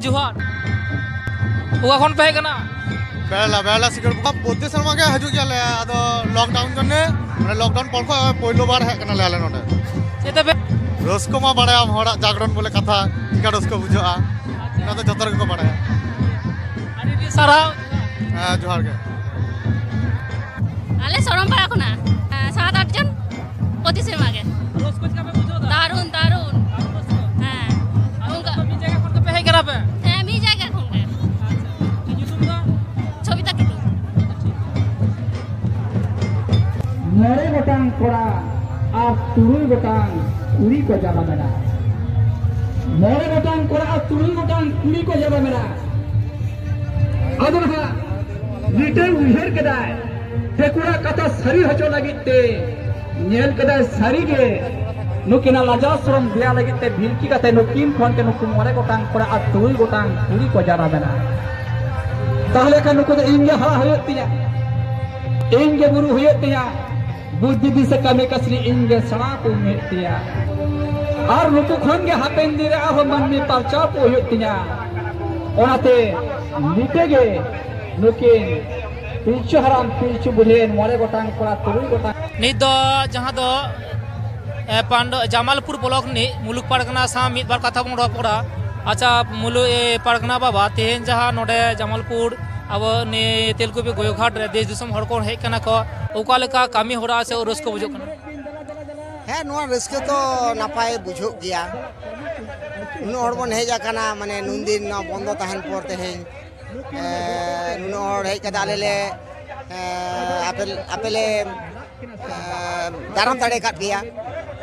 ᱡᱚᱦᱟᱨ᱾ ᱚᱠᱟ ᱠᱷᱚᱱ ᱯᱮ ᱦᱮᱡ ᱠᱟᱱᱟ? ᱵᱮᱲᱟᱞᱟ, ᱵᱮᱲᱟᱞᱟ ᱥᱤᱠᱟᱹᱲ ᱵᱚᱸᱜᱟ᱾ ᱯᱨᱚᱛᱤ ᱥᱮᱨᱢᱟ ᱜᱮ ᱦᱤᱡᱩᱜ ᱜᱮᱭᱟᱞᱮ, ᱟᱫᱚ ᱞᱚᱠᱰᱟᱣᱩᱱ ᱡᱚᱱᱱᱮ, ᱢᱟᱱᱮ ᱞᱚᱠᱰᱟᱣᱩᱱ ᱯᱚᱨ ᱠᱷᱚᱱ ᱯᱳᱭᱞᱳ ᱵᱟᱨ ᱦᱮᱡ ᱠᱟᱱᱟᱞᱮ ᱟᱞᱮ ᱱᱚᱰᱮ᱾ ᱪᱮᱫ ᱛᱮᱯᱮ? ᱨᱟᱹᱥᱠᱟᱹ ᱢᱟ ᱵᱟᱲᱟᱭᱟᱢ, ᱦᱚᱲᱟᱜ ᱡᱟᱜᱽᱨᱚᱱ ᱵᱚᱞᱮ ᱠᱟᱛᱷᱟ, ᱪᱤᱠᱟ ᱨᱟᱹᱥᱠᱟᱹ ᱵᱩᱡᱷᱟᱹᱜᱼᱟ, ᱚᱱᱟ ᱫᱚ ᱡᱚᱛᱚ ᱦᱚᱲ ᱜᱮᱠᱚ ᱵᱟᱲᱟᱭᱟ᱾ ᱟᱹᱰᱤ ᱟᱹᱰᱤ ᱥᱟᱨᱦᱟᱣ᱾ ᱦᱮᱸ, ᱡᱚᱦᱟᱨ ᱜᱮ᱾ ᱟᱞᱮ ᱥᱚᱨᱚᱢᱯᱟᱲᱟ ᱠᱷᱚᱱᱟᱜ, ᱦᱮᱸ, ᱥᱟᱛ ᱟᱴ ᱡᱚᱱ ᱯᱨᱚᱛᱤ ᱥᱮᱨᱢᱟ ᱜᱮ᱾ ᱨᱟᱹᱥᱠᱟᱹ ᱪᱮᱫ ᱞᱮᱠᱟ ᱯᱮ ᱵᱩᱡᱷᱟᱹᱣ ᱮᱫᱟ? ᱫᱟᱨᱩᱱ, ᱫᱟᱨᱩᱱ᱾ ᱫᱟᱨᱩᱱ ᱨᱟᱹᱥᱠᱟᱹ᱾ ᱦᱮᱸ᱾ ᱟᱨ ᱚᱱᱠᱟ ᱢᱤᱫ ᱡᱟᱭᱜᱟ ᱠᱷᱚᱱ ᱜᱮᱯᱮ ᱦᱮᱡ ᱠᱟᱱᱟ ᱯᱮ? ᱦᱮᱸ, ᱢᱤᱫ ᱡᱟᱭᱜᱟ ᱠᱷᱚᱱ ᱜᱮ᱾ ᱟᱪᱪᱷᱟ᱾ ᱧᱩᱛᱩᱢ ᱫᱚ? ᱥᱚᱵᱤᱛᱟ ᱴᱩᱰᱩ᱾ ᱢᱚᱬᱮ ᱜᱚᱴᱟᱝ ᱠᱚᱲᱟ ᱟᱨ ᱛᱩᱨᱩᱭ ᱜᱚᱴᱟᱝ ᱠᱩᱲᱤ ᱠᱚ ᱡᱟᱱᱟᱢ ᱮᱱᱟ᱾ ᱢᱚᱬᱮ ᱜᱚᱴᱟᱝ ᱠᱚᱲᱟ ᱟᱨ ᱛᱩᱨᱩᱭ ᱜᱚᱴᱟᱝ ᱠᱩᱲᱤ ᱠᱚ ᱡᱟᱱᱟᱢ ᱮᱱᱟ᱾ ᱟᱫᱚ ᱱᱟᱦᱟᱜ ᱢᱤᱫᱴᱟᱝ ᱩᱭᱦᱟᱹᱨ ᱠᱮᱫᱟᱭ, ᱫᱤᱠᱩᱣᱟᱜ ᱠᱟᱛᱷᱟ ᱥᱟᱹᱨᱤ ᱦᱚᱪᱚ ᱞᱟᱹᱜᱤᱫ ᱛᱮ ᱧᱮᱞ ᱠᱮᱫᱟᱭ ᱥᱟᱹᱨᱤ ᱜᱮ ᱱᱩᱠᱤᱱᱟᱜ ᱞᱟᱡᱟᱣ ᱥᱚᱨᱚᱢ ᱫᱮᱭᱟ ᱞᱟᱹᱜᱤᱫ ᱛᱮ ᱵᱷᱤᱲᱠᱤ ᱠᱟᱛᱮ ᱱᱩᱠᱤᱱ ᱠᱷᱚᱱ ᱜᱮ ᱱᱩᱠᱩ ᱢᱚᱬᱮ ᱜᱚᱴᱟᱝ ᱠᱚᱲᱟ ᱟᱨ ᱛᱩᱨᱩᱭ ᱜᱚᱴᱟᱝ ᱠᱩᱲᱤ ᱠᱚ ᱡᱟᱱᱟᱢ ᱮᱱᱟ᱾ ᱛᱟᱦᱞᱮ ᱠᱷᱟᱱ ᱱᱩᱠᱩ ᱫᱚ ᱤᱧ ᱜᱮ ᱦᱟᱨᱟ ᱦᱩᱭᱩᱜ ᱛᱤᱧᱟ, ᱤᱧ ᱜᱮ ᱵᱩᱨᱩ ᱦᱩᱭᱩᱜ ᱛᱤᱧᱟ, ᱵᱩᱫᱽᱫᱷᱤ ᱫᱤᱥᱟᱹ ᱠᱟᱹᱢᱤ ᱠᱟᱹᱥᱱᱤ ᱤᱧ ᱜᱮ ᱥᱮᱬᱟ ᱠᱚ ᱦᱩᱭᱩᱜ ᱛᱤᱧᱟ᱾ ᱟᱨ ᱱᱩᱠᱩ ᱠᱷᱚᱱ ᱜᱮ ᱦᱟᱯᱮᱱ ᱫᱤᱱ ᱨᱮ ᱟᱨᱦᱚᱸ ᱢᱟᱹᱱᱢᱤ ᱯᱟᱨᱪᱟᱣ ᱠᱚ ᱦᱩᱭᱩᱜ ᱛᱤᱧᱟ᱾ ᱚᱱᱟᱛᱮ ᱱᱤᱛᱟᱹ ᱜᱮ ᱱᱩᱠᱤᱱ ᱯᱤᱞᱪᱩ ᱦᱟᱲᱟᱢ ᱯᱤᱞᱪᱩ ᱵᱩᱲᱦᱤ ᱢᱚᱬᱮ ᱜᱚᱴᱟᱝ ᱠᱚᱲᱟ ᱛᱩᱨᱩᱭ ᱜᱚᱴᱟᱝ ᱱᱤᱛ ᱫᱚ ᱡᱟᱦᱟᱸ ᱫᱚ, ᱮ, ᱯᱟᱱᱰ-, ᱡᱟᱢᱟᱞᱯᱩᱨ ᱵᱞᱚᱠ ᱨᱤᱱᱤᱡ ᱢᱩᱞᱩᱠ ᱯᱟᱨᱜᱟᱱᱟ ᱥᱟᱶ ᱢᱤᱫ ᱵᱟᱨ ᱠᱟᱛᱷᱟ ᱵᱚᱱ ᱨᱚᱯᱚᱲᱟ᱾ ᱟᱪᱪᱷᱟ, ᱢᱩᱞᱩ-, ᱮ, ᱯᱟᱨᱜᱟᱱᱟ ᱵᱟᱵᱟ, ᱛᱮᱦᱮᱧ ᱡᱟᱦᱟᱸ ᱱᱚᱰᱮ ᱡᱟᱢᱟᱞᱯᱩᱨ ᱟᱵᱚ ᱱᱤᱭᱟᱹ ᱛᱮᱞᱠᱩᱯᱤ ᱜᱳᱭᱳᱜᱷᱟᱴ ᱨᱮ ᱫᱮᱥ ᱫᱤᱥᱚᱢ ᱦᱚᱲ ᱠᱚ ᱦᱮᱡ ᱠᱟᱱᱟ ᱠᱚ, ᱚᱠᱟ ᱞᱮᱠᱟ ᱠᱟᱹᱢᱤ ᱦᱚᱨᱟ ᱥᱮ ᱨᱟᱹᱥᱠᱟᱹ ᱵᱩᱡᱷᱟᱹᱜ ᱠᱟᱱᱟ? ᱦᱮᱸ, ᱱᱚᱣᱟ ᱨᱟᱹᱥᱠᱟᱹ ᱛᱚ ᱱᱟᱯᱟᱭ ᱵᱩᱡᱷᱟᱹᱜ ᱜᱮᱭᱟ᱾ ᱩᱱᱟᱹᱜ ᱦᱚᱲ ᱵᱚᱱ ᱦᱮᱡ ᱟᱠᱟᱱᱟ, ᱢᱟᱱᱮ ᱱᱩᱱ ᱫᱤᱱ ᱱᱚᱣᱟ ᱵᱚᱱᱫᱚ ᱛᱟᱦᱮᱱ ᱯᱚᱨ ᱛᱮᱦᱮᱧ, ᱮ, ᱱᱩᱱᱟᱹᱜ ᱦᱚᱲ ᱦᱮᱡ ᱠᱟᱛᱮ ᱟᱞᱮ ᱞᱮ, ᱮ, ᱟᱯᱮ, ᱟᱯᱮ ᱞᱮ, ᱮ, ᱫᱟᱨᱟᱢ ᱫᱟᱲᱮ ᱟᱠᱟᱫ ᱯᱮᱭᱟ᱾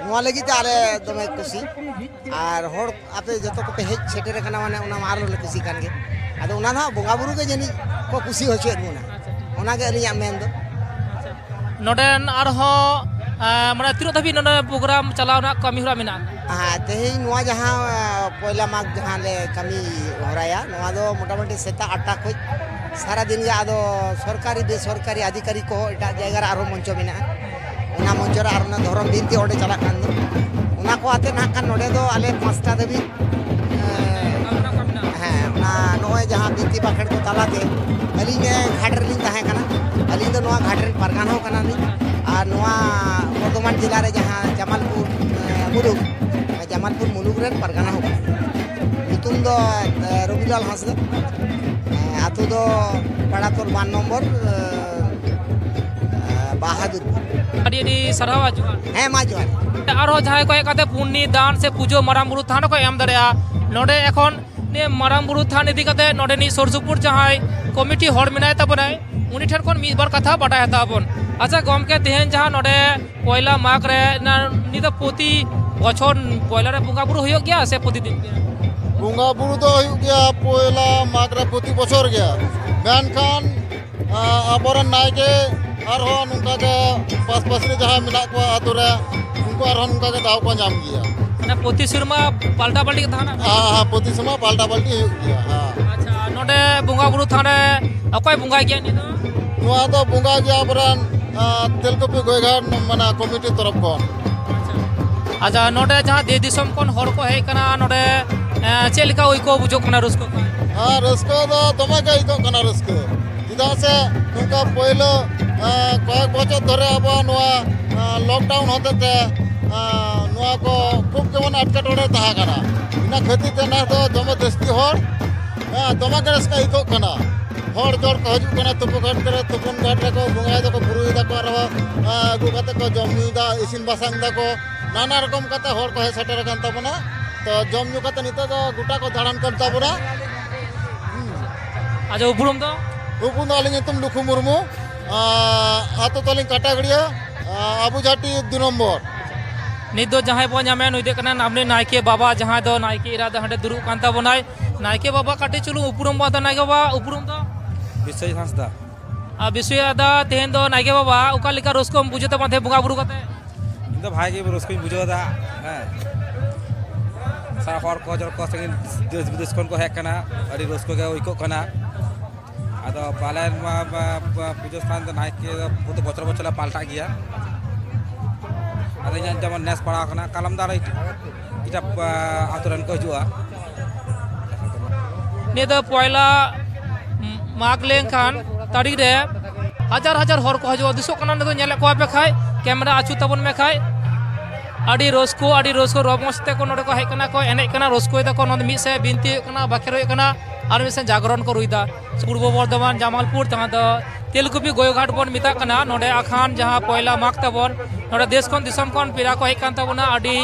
ᱱᱚᱣᱟ ᱞᱟᱹᱜᱤᱫ ᱛᱮ ᱟᱞᱮ ᱫᱚᱢᱮ ᱠᱩᱥᱤ᱾ ᱟᱨ ᱦᱚᱲ ᱟᱯᱮ ᱡᱚᱛᱚ ᱠᱚᱯᱮ ᱦᱮᱡ ᱥᱮᱴᱮᱨ ᱟᱠᱟᱱᱟ, ᱢᱟᱱᱮ ᱚᱱᱟ ᱢᱟ ᱟᱨᱚ ᱞᱮ ᱠᱩᱥᱤ ᱠᱟᱱ ᱜᱮ᱾ ᱟᱫᱚ ᱚᱱᱟ ᱫᱚ ᱦᱟᱸᱜ ᱵᱚᱸᱜᱟ ᱵᱩᱨᱩ ᱜᱮ ᱡᱟᱹᱱᱤᱡ ᱠᱚ ᱠᱩᱥᱤ ᱦᱚᱪᱚᱭᱮᱫ ᱵᱚᱱᱟ, ᱚᱱᱟ ᱜᱮ ᱟᱹᱞᱤᱧᱟᱜ ᱢᱮᱱ ᱫᱚ᱾ ᱱᱚᱰᱮᱱ ᱟᱨᱦᱚᱸ, ᱮ, ᱢᱟᱱᱮ ᱛᱤᱱᱟᱹᱜ ᱫᱷᱟᱹᱵᱤᱡ ᱱᱚᱰᱮ ᱯᱨᱳᱜᱨᱟᱢ ᱪᱟᱞᱟᱣ ᱨᱮᱱᱟᱜ ᱠᱟᱹᱢᱤ ᱦᱚᱨᱟ ᱢᱮᱱᱟᱜᱼᱟ? ᱦᱮᱸ, ᱛᱮᱦᱮᱧ ᱱᱚᱣᱟ ᱡᱟᱦᱟᱸ, ᱮ, ᱯᱚᱭᱞᱟ ᱢᱟᱜᱽ ᱡᱟᱦᱟᱸ ᱞᱮ ᱠᱟᱹᱢᱤ ᱦᱚᱨᱟᱭᱟ, ᱱᱚᱣᱟ ᱫᱚ ᱢᱚᱴᱟᱢᱩᱴᱤ ᱥᱮᱛᱟᱜ ᱟᱴ ᱴᱟ ᱠᱷᱚᱱ ᱥᱟᱨᱟ ᱫᱤᱱ ᱜᱮ᱾ ᱟᱫᱚ ᱥᱚᱨᱠᱟᱨᱤ ᱵᱮᱥᱚᱨᱠᱟᱨᱤ ᱟᱫᱷᱤᱠᱟᱨᱤ ᱠᱚᱦᱚᱸ ᱮᱴᱟᱜ ᱡᱟᱭᱜᱟ ᱨᱮ ᱟᱨᱦᱚᱸ ᱢᱚᱧᱪᱚ ᱢᱮᱱᱟᱜᱼᱟ, ᱚᱱᱟ ᱢᱚᱧᱪᱚ ᱨᱮ ᱟᱨ ᱚᱱᱟ ᱫᱷᱚᱨᱚᱢ ᱵᱤᱱᱛᱤ ᱚᱸᱰᱮ ᱪᱟᱞᱟᱜ ᱠᱟᱱ ᱫᱚ, ᱚᱱᱟ ᱠᱚ ᱟᱛᱮ ᱱᱟᱦᱟᱜ ᱠᱷᱟᱱ ᱱᱚᱰᱮ ᱫᱚ ᱟᱞᱮ ᱯᱟᱸᱪᱴᱟ ᱫᱷᱟᱹᱵᱤᱡ, ᱮ, ᱱᱚᱜᱼᱚᱭ ᱡᱟᱦᱟᱸ ᱵᱤᱱᱛᱤ ᱵᱟᱠᱷᱮᱲ ᱠᱚ ᱛᱟᱞᱟᱛᱮ ᱟᱹᱞᱤᱧ, ᱮ, ᱜᱷᱟᱴ ᱨᱮᱞᱤᱧ ᱛᱟᱦᱮᱸ ᱠᱟᱱᱟ᱾ ᱟᱹᱞᱤᱧ ᱫᱚ ᱱᱚᱣᱟ ᱜᱷᱟᱴ ᱨᱮᱱ ᱯᱟᱨᱜᱟᱱᱟ ᱦᱚᱸ ᱠᱟᱱᱟᱞᱤᱧ᱾ ᱟᱨ ᱱᱚᱣᱟ ᱵᱚᱨᱫᱷᱚᱢᱟᱱ ᱡᱮᱞᱟ ᱨᱮ ᱡᱟᱦᱟᱸ ᱡᱟᱢᱟᱞᱯᱩᱨ, ᱮ, ᱢᱩᱞᱩᱠ, ᱡᱟᱢᱟᱞᱯᱩᱨ ᱢᱩᱞᱩᱠ ᱨᱮᱱ ᱯᱟᱨᱜᱟᱱᱟ ᱦᱚᱸ ᱠᱟᱱᱟ᱾ ᱧᱩᱛᱩᱢ ᱫᱚ, ᱮ, ᱨᱚᱵᱤᱞᱟᱞ ᱦᱟᱸᱥᱫᱟ᱾ ᱮ, ᱟᱹᱛᱩ ᱫᱚ ᱯᱟᱲᱟᱛᱚᱞ ᱵᱟᱨ ᱱᱚᱢᱵᱚᱨ, ᱮ, ᱮ, ᱵᱟᱦᱟᱫᱩᱨᱯᱩᱨ᱾ ᱟᱹᱰᱤ ᱟᱹᱰᱤ ᱥᱟᱨᱦᱟᱣ, ᱡᱚᱦᱟᱨ᱾ ᱦᱮᱸ, ᱢᱟ ᱡᱚᱦᱟᱨ᱾ ᱟᱨᱦᱚᱸ ᱡᱟᱦᱟᱸᱭ ᱠᱚ ᱦᱮᱡ ᱠᱟᱛᱮ ᱯᱩᱱᱱᱤ ᱫᱟᱱ ᱥᱮ ᱯᱩᱡᱟᱹ ᱢᱟᱨᱟᱝ ᱵᱩᱨᱩ ᱛᱷᱟᱱ ᱨᱮᱠᱚ ᱮᱢ ᱫᱟᱲᱮᱭᱟᱜᱼᱟ, ᱱᱚᱰᱮ ᱮᱠᱷᱚᱱ ᱱᱤᱭᱟᱹ ᱢᱟᱨᱟᱝ ᱵᱩᱨᱩ ᱛᱷᱟᱱ ᱤᱫᱤ ᱠᱟᱛᱮ ᱱᱚᱰᱮᱱᱤᱡ ᱥᱩᱨ ᱥᱩᱯᱩᱨ ᱡᱟᱦᱟᱸᱭ ᱠᱚᱢᱤᱴᱤ ᱦᱚᱲ ᱢᱮᱱᱟᱭ ᱛᱟᱵᱚᱱᱟᱭ, ᱩᱱᱤ ᱴᱷᱮᱱ ᱠᱷᱚᱱ ᱢᱤᱫ ᱵᱟᱨ ᱠᱟᱛᱷᱟ ᱵᱟᱰᱟᱭ ᱦᱟᱛᱟᱣ ᱟᱵᱚᱱ᱾ ᱟᱪᱪᱷᱟ ᱜᱚᱢᱠᱮ, ᱛᱮᱦᱮᱧ ᱡᱟᱦᱟᱸ ᱱᱚᱰᱮ ᱯᱚᱭᱞᱟ ᱢᱟᱜᱽ ᱨᱮ ᱱᱟ-, ᱱᱤᱭᱟᱹ ᱫᱚ ᱯᱨᱚᱛᱤ ᱵᱚᱪᱷᱚᱨ ᱯᱚᱭᱞᱟ ᱨᱮ ᱵᱚᱸᱜᱟ ᱵᱩᱨᱩ ᱦᱩᱭᱩᱜ ᱜᱮᱭᱟ ᱥᱮ ᱯᱨᱚᱛᱤᱫᱤᱱ ᱜᱮ? ᱵᱚᱸᱜᱟ ᱵᱩᱨᱩ ᱫᱚ ᱦᱩᱭᱩᱜ ᱜᱮᱭᱟ ᱯᱚᱭᱞᱟ ᱢᱟᱜᱽ ᱨᱮ ᱯᱨᱚᱛᱤ ᱵᱚᱪᱷᱚᱨ ᱜᱮ, ᱢᱮᱱᱠᱷᱟᱱ ᱟ, ᱟᱵᱚᱨᱮᱱ ᱱᱟᱭᱠᱮ ᱟᱨᱦᱚᱸ ᱱᱚᱝᱠᱟ ᱜᱮ ᱯᱟᱥᱯᱟᱥᱤ ᱨᱮ ᱡᱟᱦᱟᱸᱭ ᱢᱮᱱᱟᱜ ᱠᱚᱣᱟ ᱟᱛᱳ ᱨᱮ, ᱩᱱᱠᱩ ᱟᱨᱦᱚᱸ ᱱᱚᱝᱠᱟ ᱜᱮ ᱫᱟᱣ ᱠᱚ ᱧᱟᱢ ᱜᱮᱭᱟ᱾ ᱢᱟᱱᱮ ᱯᱨᱚᱛᱤ ᱥᱮᱨᱢᱟ ᱯᱟᱞᱴᱟ ᱯᱟᱞᱴᱤ ᱜᱮ ᱛᱟᱦᱮᱱᱟ? ᱦᱮᱸ, ᱦᱮᱸ, ᱯᱨᱚᱛᱤ ᱥᱮᱨᱢᱟ ᱯᱟᱞᱴᱟ ᱯᱟᱞᱴᱤ ᱦᱩᱭᱩᱜ ᱜᱮᱭᱟ᱾ ᱦᱮᱸ᱾ ᱟᱪᱪᱷᱟ, ᱱᱚᱰᱮ ᱵᱚᱸᱜᱟ ᱵᱩᱨᱩ ᱛᱷᱟᱱ ᱨᱮ ᱚᱠᱚᱭ ᱵᱚᱸᱜᱟᱭ ᱜᱮᱭᱟ ᱱᱤᱭᱟᱹ ᱫᱚ? ᱱᱚᱣᱟ ᱫᱚ ᱵᱚᱸᱜᱟ ᱜᱮᱭᱟ ᱟᱵᱚᱨᱮᱱ, ᱟ, ᱛᱮᱞᱠᱩᱯᱤ ᱜᱚᱭᱜᱷᱟᱴ ᱢᱟᱱᱮ ᱠᱚᱢᱤᱴᱤ ᱛᱚᱨᱚᱯ ᱠᱷᱚᱱ᱾ ᱟᱪᱪᱷᱟ᱾ ᱟᱪᱪᱷᱟ, ᱱᱚᱰᱮ ᱡᱟᱦᱟᱸ ᱫᱮᱥ ᱫᱤᱥᱚᱢ ᱠᱷᱚᱱ ᱦᱚᱲ ᱠᱚ ᱦᱮᱡ ᱟᱠᱟᱱᱟ ᱱᱚᱰᱮ, ᱮ, ᱪᱮᱫ ᱞᱮᱠᱟ ᱟᱹᱭᱠᱟᱹᱣ ᱵᱩᱡᱷᱟᱹᱜ ᱠᱟᱱᱟ, ᱨᱟᱹᱥᱠᱟᱹ ᱠᱚ? ᱦᱮᱸ, ᱨᱟᱹᱥᱠᱟᱹ ᱫᱚ ᱫᱚᱢᱮ ᱜᱮ ᱟᱹᱭᱠᱟᱹᱜ ᱠᱟᱱᱟ, ᱨᱟᱹᱥᱠᱟᱹ᱾ ᱪᱮᱫᱟᱜ ᱥᱮ ᱱᱚᱝᱠᱟ ᱯᱳᱭᱞᱳ, ᱮᱸ, ᱠᱚᱭᱮᱠ ᱵᱚᱪᱷᱚᱨ ᱫᱷᱚᱨᱮ ᱟᱵᱚᱣᱟᱜ ᱱᱚᱣᱟ, ᱮᱸ, ᱞᱚᱠᱰᱟᱣᱩᱱ ᱦᱚᱛᱮᱡ ᱛᱮ, ᱮᱸ, ᱱᱚᱣᱟ ᱠᱚ ᱠᱷᱩᱵ ᱜᱮᱵᱚᱱ ᱮᱴᱠᱮᱴᱚᱬᱮ ᱛᱟᱦᱮᱸ ᱠᱟᱱᱟ᱾ ᱤᱱᱟᱹ ᱠᱷᱟᱹᱛᱤᱨ ᱛᱮ ᱱᱮᱥ ᱫᱚ ᱫᱚᱢᱮ ᱡᱟᱹᱥᱛᱤ ᱦᱚᱲ, ᱮᱸ, ᱫᱚᱢᱮ ᱜᱮ ᱨᱟᱹᱥᱠᱟᱹ ᱟᱹᱭᱠᱟᱹᱜ ᱠᱟᱱᱟ᱾ ᱦᱚᱲ ᱡᱚᱲ ᱠᱚ ᱦᱤᱡᱩᱜ ᱠᱟᱱᱟ, ᱛᱩᱯᱩ ᱜᱷᱟᱴ ᱠᱚᱨᱮ, ᱛᱩᱯᱩᱱ ᱜᱷᱟᱴ ᱨᱮᱠᱚ ᱵᱚᱸᱜᱟᱭ ᱫᱟᱠᱚ, ᱵᱩᱨᱩᱭ ᱫᱟᱠᱚ, ᱟᱨᱦᱚᱸ, ᱮᱸ, ᱟᱹᱜᱩ ᱠᱟᱛᱮ ᱠᱚ ᱡᱚᱢ ᱧᱩᱭ ᱫᱟ, ᱤᱥᱤᱱ ᱵᱟᱥᱟᱝ ᱫᱟᱠᱚ, ᱱᱟᱱᱟ ᱨᱚᱠᱚᱢ ᱠᱟᱛᱮ ᱦᱚᱲ ᱠᱚ ᱦᱮᱡ ᱥᱮᱴᱮᱨ ᱟᱠᱟᱱ ᱛᱟᱵᱚᱱᱟ᱾ ᱛᱚ ᱡᱚᱢ ᱧᱩ ᱠᱟᱛᱮ ᱱᱤᱛᱚᱜ ᱫᱚ ᱜᱚᱴᱟ ᱠᱚ ᱫᱟᱬᱟᱱ ᱠᱟᱱ ᱛᱟᱵᱚᱱᱟ᱾ ᱦᱩᱸ᱾ ᱟᱪᱪᱷᱟ, ᱩᱯᱨᱩᱢ ᱫᱚ? ᱩᱯᱨᱩᱢ ᱫᱚ ᱟᱹᱞᱤᱧ ᱧᱩᱛᱩᱢ ᱞᱩᱠᱷᱩ ᱢᱩᱨᱢᱩ, ᱟᱸ, ᱟᱹᱛᱩ ᱛᱟᱹᱞᱤᱧ ᱠᱟᱴᱟᱜᱟᱹᱲᱤᱭᱟᱹ, ᱟᱸ, ᱟᱵᱩᱡᱷᱟᱴᱤ ᱫᱩ ᱱᱚᱢᱵᱚᱨ᱾ ᱱᱤᱛ ᱫᱚ ᱡᱟᱦᱟᱸᱭ ᱵᱚᱱ ᱧᱟᱢᱮᱭᱟ, ᱱᱩᱭ ᱫᱚ ᱠᱟᱱᱟ ᱟᱵᱚᱨᱮᱱ ᱱᱟᱭᱠᱮ ᱵᱟᱵᱟ, ᱡᱟᱦᱟᱸᱭ ᱫᱚ ᱱᱟᱭᱠᱮ ᱮᱨᱟ ᱫᱚ ᱦᱟᱸᱰᱮ ᱫᱩᱲᱩᱵ ᱠᱟᱱ ᱛᱟᱵᱚᱱᱟᱭ᱾ ᱱᱟᱭᱠᱮ ᱵᱟᱵᱟ, ᱠᱟᱹᱴᱤᱡ ᱪᱩᱞᱩᱝ ᱩᱯᱨᱩᱢ ᱵᱚᱱ ᱫᱚ, ᱱᱟᱭᱠᱮ ᱵᱟᱵᱟ, ᱩᱯᱨᱩᱢ ᱫᱚ? ᱵᱤᱥᱚᱭ ᱦᱟᱸᱥᱫᱟ᱾ ᱟᱨ ᱵᱤᱥᱚᱭ ᱫᱟ, ᱛᱮᱦᱮᱧ ᱫᱚ ᱱᱟᱭᱠᱮ ᱵᱟᱵᱟ, ᱚᱠᱟ ᱞᱮᱠᱟ ᱨᱟᱹᱥᱠᱟᱹᱢ ᱵᱩᱡᱷᱟᱹᱣ ᱛᱟᱵᱚᱱ ᱛᱮ ᱵᱚᱸᱜᱟ ᱵᱩᱨᱩ ᱠᱟᱛᱮ? ᱤᱧ ᱫᱚ ᱵᱷᱟᱜᱮ ᱜᱮ ᱨᱟᱹᱥᱠᱟᱹᱧ ᱵᱩᱡᱷᱟᱹᱣ ᱮᱫᱟ᱾ ᱦᱮᱸ, ᱥᱟᱨᱟ ᱦᱚᱲ ᱠᱚ ᱡᱚᱛᱚ ᱠᱚ ᱥᱟᱺᱜᱤᱧ ᱫᱮᱥ ᱵᱤᱫᱮᱥ ᱠᱷᱚᱱ ᱠᱚ ᱦᱮᱡ ᱠᱟᱱᱟ, ᱟᱹᱰᱤ ᱨᱟᱹᱥᱠᱟᱹ ᱜᱮ ᱟᱹᱭᱠᱟᱹᱜ ᱠᱟᱱᱟ᱾ ᱟᱫᱚ ᱯᱟᱞᱮᱱ ᱱᱚᱣᱟ, ᱱᱚᱣᱟ ᱯᱩᱡᱟᱹ ᱥᱛᱷᱟᱱ ᱫᱚ ᱱᱟᱭᱠᱮ ᱫᱚ ᱯᱨᱚᱛᱤ ᱵᱚᱪᱷᱚᱨ ᱵᱚᱪᱷᱚᱨ ᱞᱮ ᱯᱟᱞᱴᱟᱜ ᱜᱮᱭᱟ᱾ ᱟᱫᱚ ᱤᱧᱟᱹᱜ ᱡᱮᱢᱚᱱ ᱱᱮᱥ ᱯᱟᱲᱟᱣ ᱠᱟᱱᱟ, ᱠᱟᱞᱚᱢ ᱫᱚ ᱟᱨᱚ ᱮᱴᱟᱜ, ᱮᱴᱟᱜ, ᱟ, ᱟᱛᱳ ᱨᱮᱱ ᱠᱚ ᱦᱤᱡᱩᱜᱼᱟ᱾ ᱱᱤᱭᱟᱹ ᱫᱚ ᱯᱚᱭᱞᱟ ᱢᱟᱜᱽ ᱞᱮᱱᱠᱷᱟᱱ ᱛᱟᱹᱨᱤᱠᱷ ᱨᱮ ᱦᱟᱡᱟᱨ ᱦᱟᱡᱟᱨ ᱦᱚᱲ ᱠᱚ ᱦᱤᱡᱩᱜᱼᱟ᱾ ᱫᱤᱥᱚᱜ ᱠᱟᱱᱟ, ᱱᱤᱛᱚᱜ ᱧᱮᱞᱮᱫ ᱠᱚᱣᱟ ᱯᱮ ᱠᱷᱟᱡ, ᱠᱮᱢᱮᱨᱟ ᱟᱹᱪᱩᱨ ᱛᱟᱵᱚᱱ ᱢᱮ ᱠᱷᱟᱡ᱾ ᱟᱹᱰᱤ ᱨᱟᱹᱥᱠᱟᱹ, ᱟᱹᱰᱤ ᱨᱟᱹᱥᱠᱟᱹ ᱨᱚᱢᱚᱡᱽ ᱛᱮᱠᱚ ᱱᱚᱰᱮ ᱠᱚ ᱦᱮᱡ ᱠᱟᱱᱟ ᱠᱚ, ᱮᱱᱮᱡ ᱠᱟᱱᱟ, ᱨᱟᱹᱥᱠᱟᱹᱭ ᱫᱟᱠᱚ᱾ ᱱᱚᱰᱮ ᱢᱤᱫ ᱥᱮᱫ ᱵᱤᱱᱛᱤ ᱦᱩᱭᱩᱜ ᱠᱟᱱᱟ, ᱵᱟᱠᱷᱮᱲ ᱦᱩᱭᱩᱜ ᱠᱟᱱᱟ, ᱟᱨ ᱢᱤᱫ ᱥᱮᱫ ᱡᱟᱜᱽᱨᱚᱱ ᱠᱚ ᱨᱩᱭᱫᱟ᱾ ᱯᱩᱨᱵᱚ ᱵᱚᱨᱫᱷᱚᱢᱟᱱ ᱡᱟᱢᱟᱞᱯᱩᱨ, ᱡᱟᱦᱟᱸ ᱫᱚ ᱛᱮᱞᱠᱩᱯᱤ ᱜᱳᱭᱳᱜᱷᱟᱴ ᱵᱚᱱ ᱢᱮᱛᱟᱜ ᱠᱟᱱᱟ, ᱱᱚᱰᱮ ᱟᱠᱷᱟᱱ ᱡᱟᱦᱟᱸ ᱯᱚᱭᱞᱟ ᱢᱟᱜᱽ ᱛᱟᱵᱚᱱ, ᱱᱚᱰᱮ ᱫᱮᱥ ᱠᱷᱚᱱ ᱫᱤᱥᱚᱢ ᱠᱷᱚᱱ ᱯᱮᱲᱟ ᱠᱚ ᱦᱮᱡ ᱠᱟᱱ ᱛᱟᱵᱚᱱᱟ, ᱟᱹᱰᱤ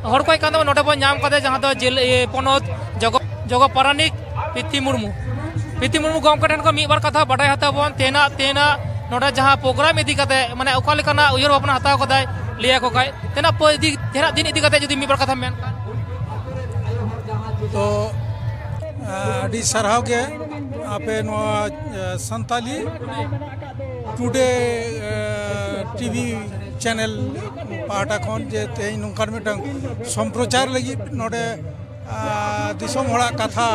ᱦᱚᱲ ᱠᱚ ᱦᱮᱡ ᱠᱟᱱ ᱛᱟᱵᱚᱱᱟ᱾ ᱱᱚᱰᱮ ᱵᱚᱱ ᱧᱟᱢ ᱠᱟᱫᱟ ᱡᱟᱦᱟᱸ ᱫᱚ ᱡᱮᱞ-, ᱤᱭᱟᱹ, ᱯᱚᱱᱚᱛ ᱡᱚᱜᱚ, ᱡᱚᱜᱚ ᱯᱟᱨᱟᱱᱤᱠ ᱯᱤᱛᱤ ᱢᱩᱨᱢᱩ᱾ ᱯᱤᱛᱤ ᱢᱩᱨᱢᱩ ᱜᱚᱢᱠᱮ ᱴᱷᱮᱱ ᱠᱷᱚᱱ ᱢᱤᱫ ᱵᱟᱨ ᱠᱟᱛᱷᱟ ᱵᱟᱰᱟᱭ ᱦᱟᱛᱟᱣ ᱵᱚᱱ, ᱛᱮᱦᱮᱧᱟᱜ, ᱛᱮᱦᱮᱧᱟᱜ ᱱᱚᱰᱮ ᱡᱟᱦᱟᱸ ᱯᱨᱳᱜᱨᱟᱢ ᱤᱫᱤ ᱠᱟᱛᱮ, ᱢᱟᱱᱮ, ᱚᱠᱟ ᱞᱮᱠᱟᱱᱟᱜ ᱩᱭᱦᱟᱹᱨ ᱵᱷᱟᱵᱽᱱᱟ ᱦᱟᱛᱟᱣ ᱠᱟᱫᱟᱭ, ᱞᱟᱹᱭ ᱟᱠᱚ ᱠᱷᱟᱡ᱾ ᱛᱮᱦᱮᱧᱟᱜ ᱯᱚ-, ᱤᱫᱤ, ᱛᱮᱦᱮᱧᱟᱜ ᱫᱤᱱ ᱤᱫᱤ ᱠᱟᱛᱮ ᱡᱩᱫᱤ ᱢᱤᱫ ᱵᱟᱨ ᱠᱟᱛᱷᱟ ᱢᱮᱱ ᱠᱷᱟᱱ᱾ ᱛᱚ, ᱟᱹᱰᱤ ᱥᱟᱨᱦᱟᱣ ᱜᱮ ᱟᱯᱮ ᱱᱚᱣᱟ, ᱮ, ᱥᱟᱱᱛᱟᱞᱤ ᱴᱩᱰᱮ, ᱮ, ᱴᱤᱵᱷᱤ ᱪᱮᱱᱮᱞ ᱯᱟᱦᱴᱟ ᱠᱷᱚᱱ ᱡᱮ ᱛᱮᱦᱮᱧ ᱱᱚᱝᱠᱟᱱ ᱢᱤᱫᱴᱟᱝ ᱥᱚᱢᱯᱨᱚᱪᱟᱨ ᱞᱟᱹᱜᱤᱫ ᱱᱚᱰᱮ, ᱟ, ᱫᱤᱥᱚᱢ ᱦᱚᱲᱟᱜ ᱠᱟᱛᱷᱟ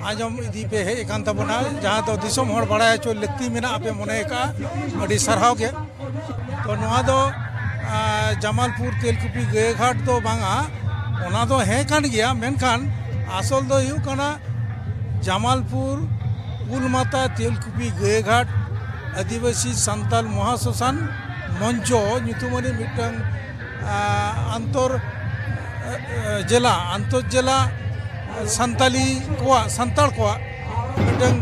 ᱟᱸᱡᱚᱢ ᱤᱫᱤ ᱯᱮ ᱦᱮᱡ ᱟᱠᱟᱱ ᱛᱟᱵᱚᱱᱟ, ᱡᱟᱦᱟᱸ ᱫᱚ ᱫᱤᱥᱚᱢ ᱦᱚᱲ ᱵᱟᱲᱟᱭ ᱦᱚᱪᱚ ᱞᱟᱹᱠᱛᱤ ᱢᱮᱱᱟᱜᱼᱟ ᱯᱮ ᱢᱚᱱᱮ ᱟᱠᱟᱫᱼᱟ᱾ ᱟᱹᱰᱤ ᱥᱟᱨᱦᱟᱣ ᱜᱮ᱾ ᱛᱚ ᱱᱚᱣᱟ ᱫᱚ, ᱟ, ᱡᱟᱢᱟᱞᱯᱩᱨ ᱛᱮᱞᱠᱩᱯᱤ ᱜᱟᱹᱭᱟᱹᱜᱷᱟᱴ ᱫᱚ ᱵᱟᱝᱟ, ᱚᱱᱟ ᱫᱚ ᱦᱮᱸ ᱠᱟᱱ ᱜᱮᱭᱟ, ᱢᱮᱱᱠᱷᱟᱱ ᱟᱥᱚᱞ ᱫᱚ ᱦᱩᱭᱩᱜ ᱠᱟᱱᱟ ᱡᱟᱢᱟᱞᱯᱩᱨ ᱩᱞᱢᱟᱛᱟ ᱛᱮᱞᱠᱩᱯᱤ ᱜᱟᱹᱭᱟᱹᱜᱷᱟᱴ ᱟᱹᱫᱤᱵᱟᱹᱥᱤ ᱥᱟᱱᱛᱟᱞ ᱢᱚᱦᱟᱥᱚᱥᱟᱱ ᱢᱚᱧᱪᱚ ᱧᱩᱛᱩᱢᱟᱱᱤᱡ ᱢᱤᱫᱴᱟᱝ, ᱟ, ᱟᱱᱛᱚᱨ, ᱟ, ᱟ, ᱡᱮᱞᱟ, ᱟᱱᱛᱚᱨ ᱡᱮᱞᱟ ᱥᱟᱱᱛᱟᱞᱤ ᱠᱚᱣᱟᱜ, ᱥᱟᱱᱛᱟᱲ ᱠᱚᱣᱟᱜ ᱢᱤᱫᱴᱟᱝ,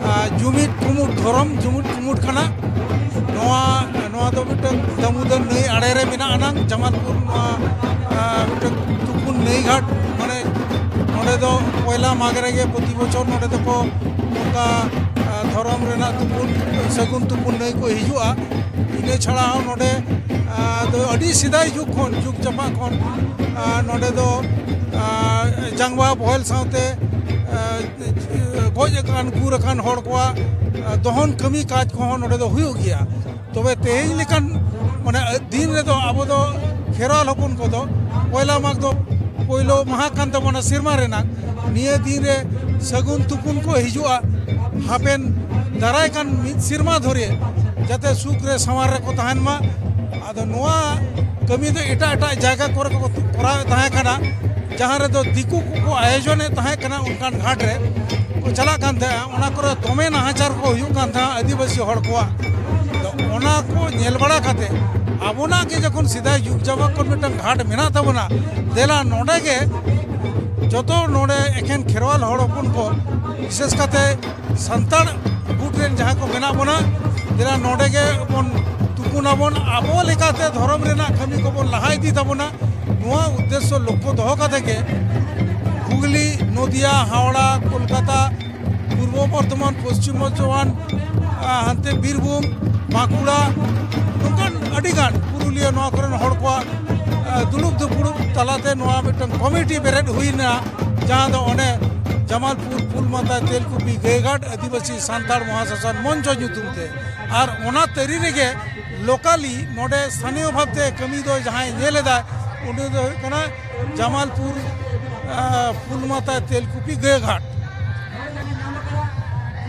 ᱟ, ᱡᱩᱢᱤᱫ ᱠᱩᱢᱩᱴ, ᱫᱷᱚᱨᱚᱢ ᱡᱩᱢᱤᱫ ᱠᱩᱢᱩᱴ ᱠᱟᱱᱟ᱾ ᱱᱚᱣᱟ, ᱱᱚᱣᱟ ᱫᱚ ᱢᱤᱫᱴᱟᱝ ᱫᱟᱹᱢᱩᱫᱟᱹ ᱱᱟᱹᱭ ᱟᱲᱮ ᱨᱮ ᱢᱮᱱᱟᱜ ᱟᱱᱟᱝ ᱡᱟᱢᱟᱞᱯᱩᱨ, ᱱᱚᱣᱟ, ᱟ, ᱢᱤᱫᱴᱟᱝ ᱛᱩᱯᱩᱱ ᱱᱟᱹᱭ ᱜᱷᱟᱴ, ᱢᱟᱱᱮ ᱱᱚᱰᱮ ᱫᱚ ᱯᱚᱭᱞᱟ ᱢᱟᱜᱽ ᱨᱮᱜᱮ ᱯᱨᱚᱛᱤ ᱵᱚᱪᱷᱚᱨ ᱱᱚᱰᱮ ᱫᱚᱠᱚ ᱱᱚᱝᱠᱟ, ᱟ, ᱫᱷᱚᱨᱚᱢ ᱨᱮᱱᱟᱜ ᱛᱩᱯᱩᱱ, ᱥᱟᱹᱜᱩᱱ ᱛᱩᱯᱩᱱ ᱱᱟᱹᱭ ᱠᱚ ᱦᱤᱡᱩᱜᱼᱟ᱾ ᱤᱱᱟᱹ ᱪᱷᱟᱲᱟ ᱦᱚᱸ ᱱᱚᱰᱮ, ᱟ, ᱫᱚ ᱟᱹᱰᱤ ᱥᱮᱫᱟᱭ ᱡᱩᱜᱽ ᱠᱷᱚᱱ, ᱡᱩᱜᱽ ᱡᱟᱯᱟᱜ ᱠᱷᱚᱱ, ᱟ, ᱱᱚᱰᱮ ᱫᱚ, ᱟ, ᱡᱟᱝᱵᱟᱦᱟ ᱵᱚᱦᱮᱞ ᱥᱟᱶᱛᱮ, ᱟ, ᱜᱚᱡ ᱟᱠᱟᱱ, ᱜᱩᱨ ᱟᱠᱟᱱ ᱦᱚᱲ ᱠᱚᱣᱟᱜ, ᱟ, ᱫᱚᱦᱚᱱ ᱠᱟᱹᱢᱤ ᱠᱟᱡᱽ ᱠᱚᱦᱚᱸ ᱱᱚᱰᱮ ᱫᱚ ᱦᱩᱭᱩᱜ ᱜᱮᱭᱟ᱾ ᱛᱚᱵᱮ ᱛᱮᱦᱮᱧ ᱞᱮᱠᱟᱱ, ᱢᱟᱱᱮ, ᱫᱤᱱ ᱨᱮᱫᱚ ᱟᱵᱚ ᱫᱚ ᱠᱷᱮᱨᱣᱟᱞ ᱦᱚᱯᱚᱱ ᱠᱚᱫᱚ ᱯᱚᱭᱞᱟ ᱢᱟᱜᱽ ᱫᱚ ᱯᱳᱭᱞᱳ ᱢᱟᱦᱟ ᱠᱟᱱ ᱛᱟᱵᱚᱱᱟ ᱥᱮᱨᱢᱟ ᱨᱮᱱᱟᱜ᱾ ᱱᱤᱭᱟᱹ ᱫᱤᱱ ᱨᱮ ᱥᱟᱹᱜᱩᱱ ᱛᱩᱯᱩᱱ ᱠᱚ ᱦᱤᱡᱩᱜᱼᱟ, ᱦᱟᱯᱮᱱ ᱫᱟᱨᱟᱭ ᱠᱟᱱ ᱢᱤᱫ ᱥᱮᱨᱢᱟ ᱫᱷᱚᱨᱮ ᱡᱟᱛᱮ ᱥᱩᱠ ᱨᱮ ᱥᱟᱶᱟᱨ ᱨᱮᱠᱚ ᱛᱟᱦᱮᱱ ᱢᱟ᱾ ᱟᱫᱚ ᱱᱚᱣᱟ ᱠᱟᱹᱢᱤ ᱫᱚ ᱮᱴᱟᱜ ᱮᱴᱟᱜ ᱡᱟᱭᱜᱟ ᱠᱚᱨᱮ ᱠᱚ ᱠᱚᱨᱟᱣᱮᱫ ᱛᱟᱦᱮᱸ ᱠᱟᱱᱟ, ᱡᱟᱦᱟᱸ ᱨᱮᱫᱚ ᱫᱤᱠᱩ ᱠᱚᱠᱚ ᱟᱭᱳᱡᱚᱱᱮᱫ ᱛᱟᱦᱮᱸ ᱠᱟᱱᱟ ᱚᱱᱠᱟᱱ ᱜᱷᱟᱴ ᱨᱮ᱾ ᱪᱟᱞᱟᱜ ᱠᱟᱱ ᱛᱟᱦᱮᱸᱫ, ᱚᱱᱟ ᱠᱚᱨᱮ ᱫᱚᱢᱮ ᱱᱟᱦᱟᱪᱟᱨ ᱠᱚ ᱦᱩᱭᱩᱜ ᱠᱟᱱ ᱛᱟᱦᱮᱸᱫ ᱟᱹᱫᱤᱵᱟᱹᱥᱤ ᱦᱚᱲ ᱠᱚᱣᱟᱜ᱾ ᱛᱚ ᱚᱱᱟ ᱠᱚ ᱧᱮᱞ ᱵᱟᱲᱟ ᱠᱟᱛᱮ ᱟᱵᱚᱱᱟᱜ ᱜᱮ ᱡᱚᱠᱷᱚᱱ ᱥᱮᱫᱟᱭ ᱡᱩᱜᱽ ᱡᱟᱵᱟ ᱠᱷᱚᱱ ᱢᱤᱫᱴᱟᱝ ᱜᱷᱟᱴ ᱢᱮᱱᱟᱜ ᱛᱟᱵᱚᱱᱟ, ᱫᱮᱞᱟ ᱱᱚᱰᱮ ᱜᱮ ᱡᱚᱛᱚ ᱱᱚᱰᱮ ᱮᱠᱷᱮᱱ ᱠᱷᱮᱨᱣᱟᱞ ᱦᱚᱲ ᱦᱚᱯᱚᱱ ᱠᱚ, ᱵᱤᱥᱮᱥ ᱠᱟᱛᱮ ᱥᱟᱱᱛᱟᱲ ᱜᱩᱴ ᱨᱮᱱ ᱡᱟᱦᱟᱸ ᱠᱚ ᱢᱮᱱᱟᱜ ᱵᱚᱱᱟ, ᱫᱮᱞᱟ ᱱᱚᱰᱮ ᱜᱮ ᱵᱚᱱ ᱛᱩᱯᱩᱱᱟᱵᱚᱱ, ᱟᱵᱚ ᱞᱮᱠᱟᱛᱮ ᱫᱷᱚᱨᱚᱢ ᱨᱮᱱᱟᱜ ᱠᱟᱹᱢᱤ ᱠᱚᱵᱚᱱ ᱞᱟᱦᱟ ᱤᱫᱤ ᱛᱟᱵᱚᱱᱟ᱾ ᱱᱚᱣᱟ ᱩᱫᱽᱫᱮᱥᱥᱚ ᱞᱚᱠᱠᱷᱚ ᱫᱚᱦᱚ ᱠᱟᱛᱮ ᱜᱮ ᱦᱩᱜᱽᱞᱤ, ᱱᱚᱫᱤᱭᱟ, ᱦᱟᱣᱲᱟ, ᱠᱳᱞᱠᱟᱛᱟ, ᱯᱩᱨᱵᱚ ᱵᱚᱨᱫᱷᱚᱢᱟᱱ, ᱯᱚᱥᱪᱤᱢ ᱵᱚᱨᱫᱷᱚᱢᱟᱱ, ᱟᱸ, ᱦᱟᱱᱛᱮ ᱵᱤᱨᱵᱷᱩᱢ, ᱵᱟᱸᱠᱩᱲᱟ, ᱱᱚᱝᱠᱟᱱ ᱟᱹᱰᱤᱜᱟᱱ ᱯᱩᱨᱩᱞᱤᱭᱟᱹ, ᱱᱚᱣᱟ ᱠᱚᱨᱮᱱ ᱦᱚᱲ ᱠᱚᱣᱟᱜ, ᱟᱸ, ᱫᱩᱲᱩᱵ ᱫᱩᱯᱲᱩᱵ ᱛᱟᱞᱟᱛᱮ ᱱᱚᱣᱟ ᱢᱤᱫᱴᱟᱝ ᱠᱚᱢᱤᱴᱤ ᱵᱮᱨᱮᱫ ᱦᱩᱭᱱᱟ, ᱡᱟᱦᱟᱸ ᱫᱚ ᱚᱱᱮ ᱡᱟᱢᱟᱞᱯᱩᱨ, ᱯᱷᱩᱞᱢᱟᱛᱟ, ᱛᱮᱞᱠᱩᱯᱤ, ᱜᱟᱹᱭᱜᱷᱟᱴ ᱟᱹᱫᱤᱵᱟᱹᱥᱤ ᱥᱟᱱᱛᱟᱲ ᱢᱚᱦᱟᱥᱟᱥᱚᱱ ᱢᱚᱧᱪᱚ ᱧᱩᱛᱩᱢ ᱛᱮ᱾ ᱟᱨ ᱚᱱᱟ ᱛᱟᱹᱨᱤ ᱨᱮᱜᱮ ᱞᱳᱠᱟᱞᱤ ᱱᱚᱰᱮ ᱥᱛᱷᱟᱱᱤᱭᱚ ᱵᱷᱟᱵᱽᱛᱮ ᱠᱟᱹᱢᱤ ᱫᱚ ᱡᱟᱦᱟᱸᱭ ᱧᱮᱞ ᱮᱫᱟ, ᱩᱱᱤ ᱫᱚ ᱦᱩᱭᱩᱜ ᱠᱟᱱᱟ ᱡᱟᱢᱟᱞᱯᱩᱨ, ᱟᱸ, ᱯᱷᱩᱞᱢᱟᱛᱟ, ᱛᱮᱞᱠᱩᱯᱤ, ᱜᱟᱹᱭᱜᱷᱟᱴ᱾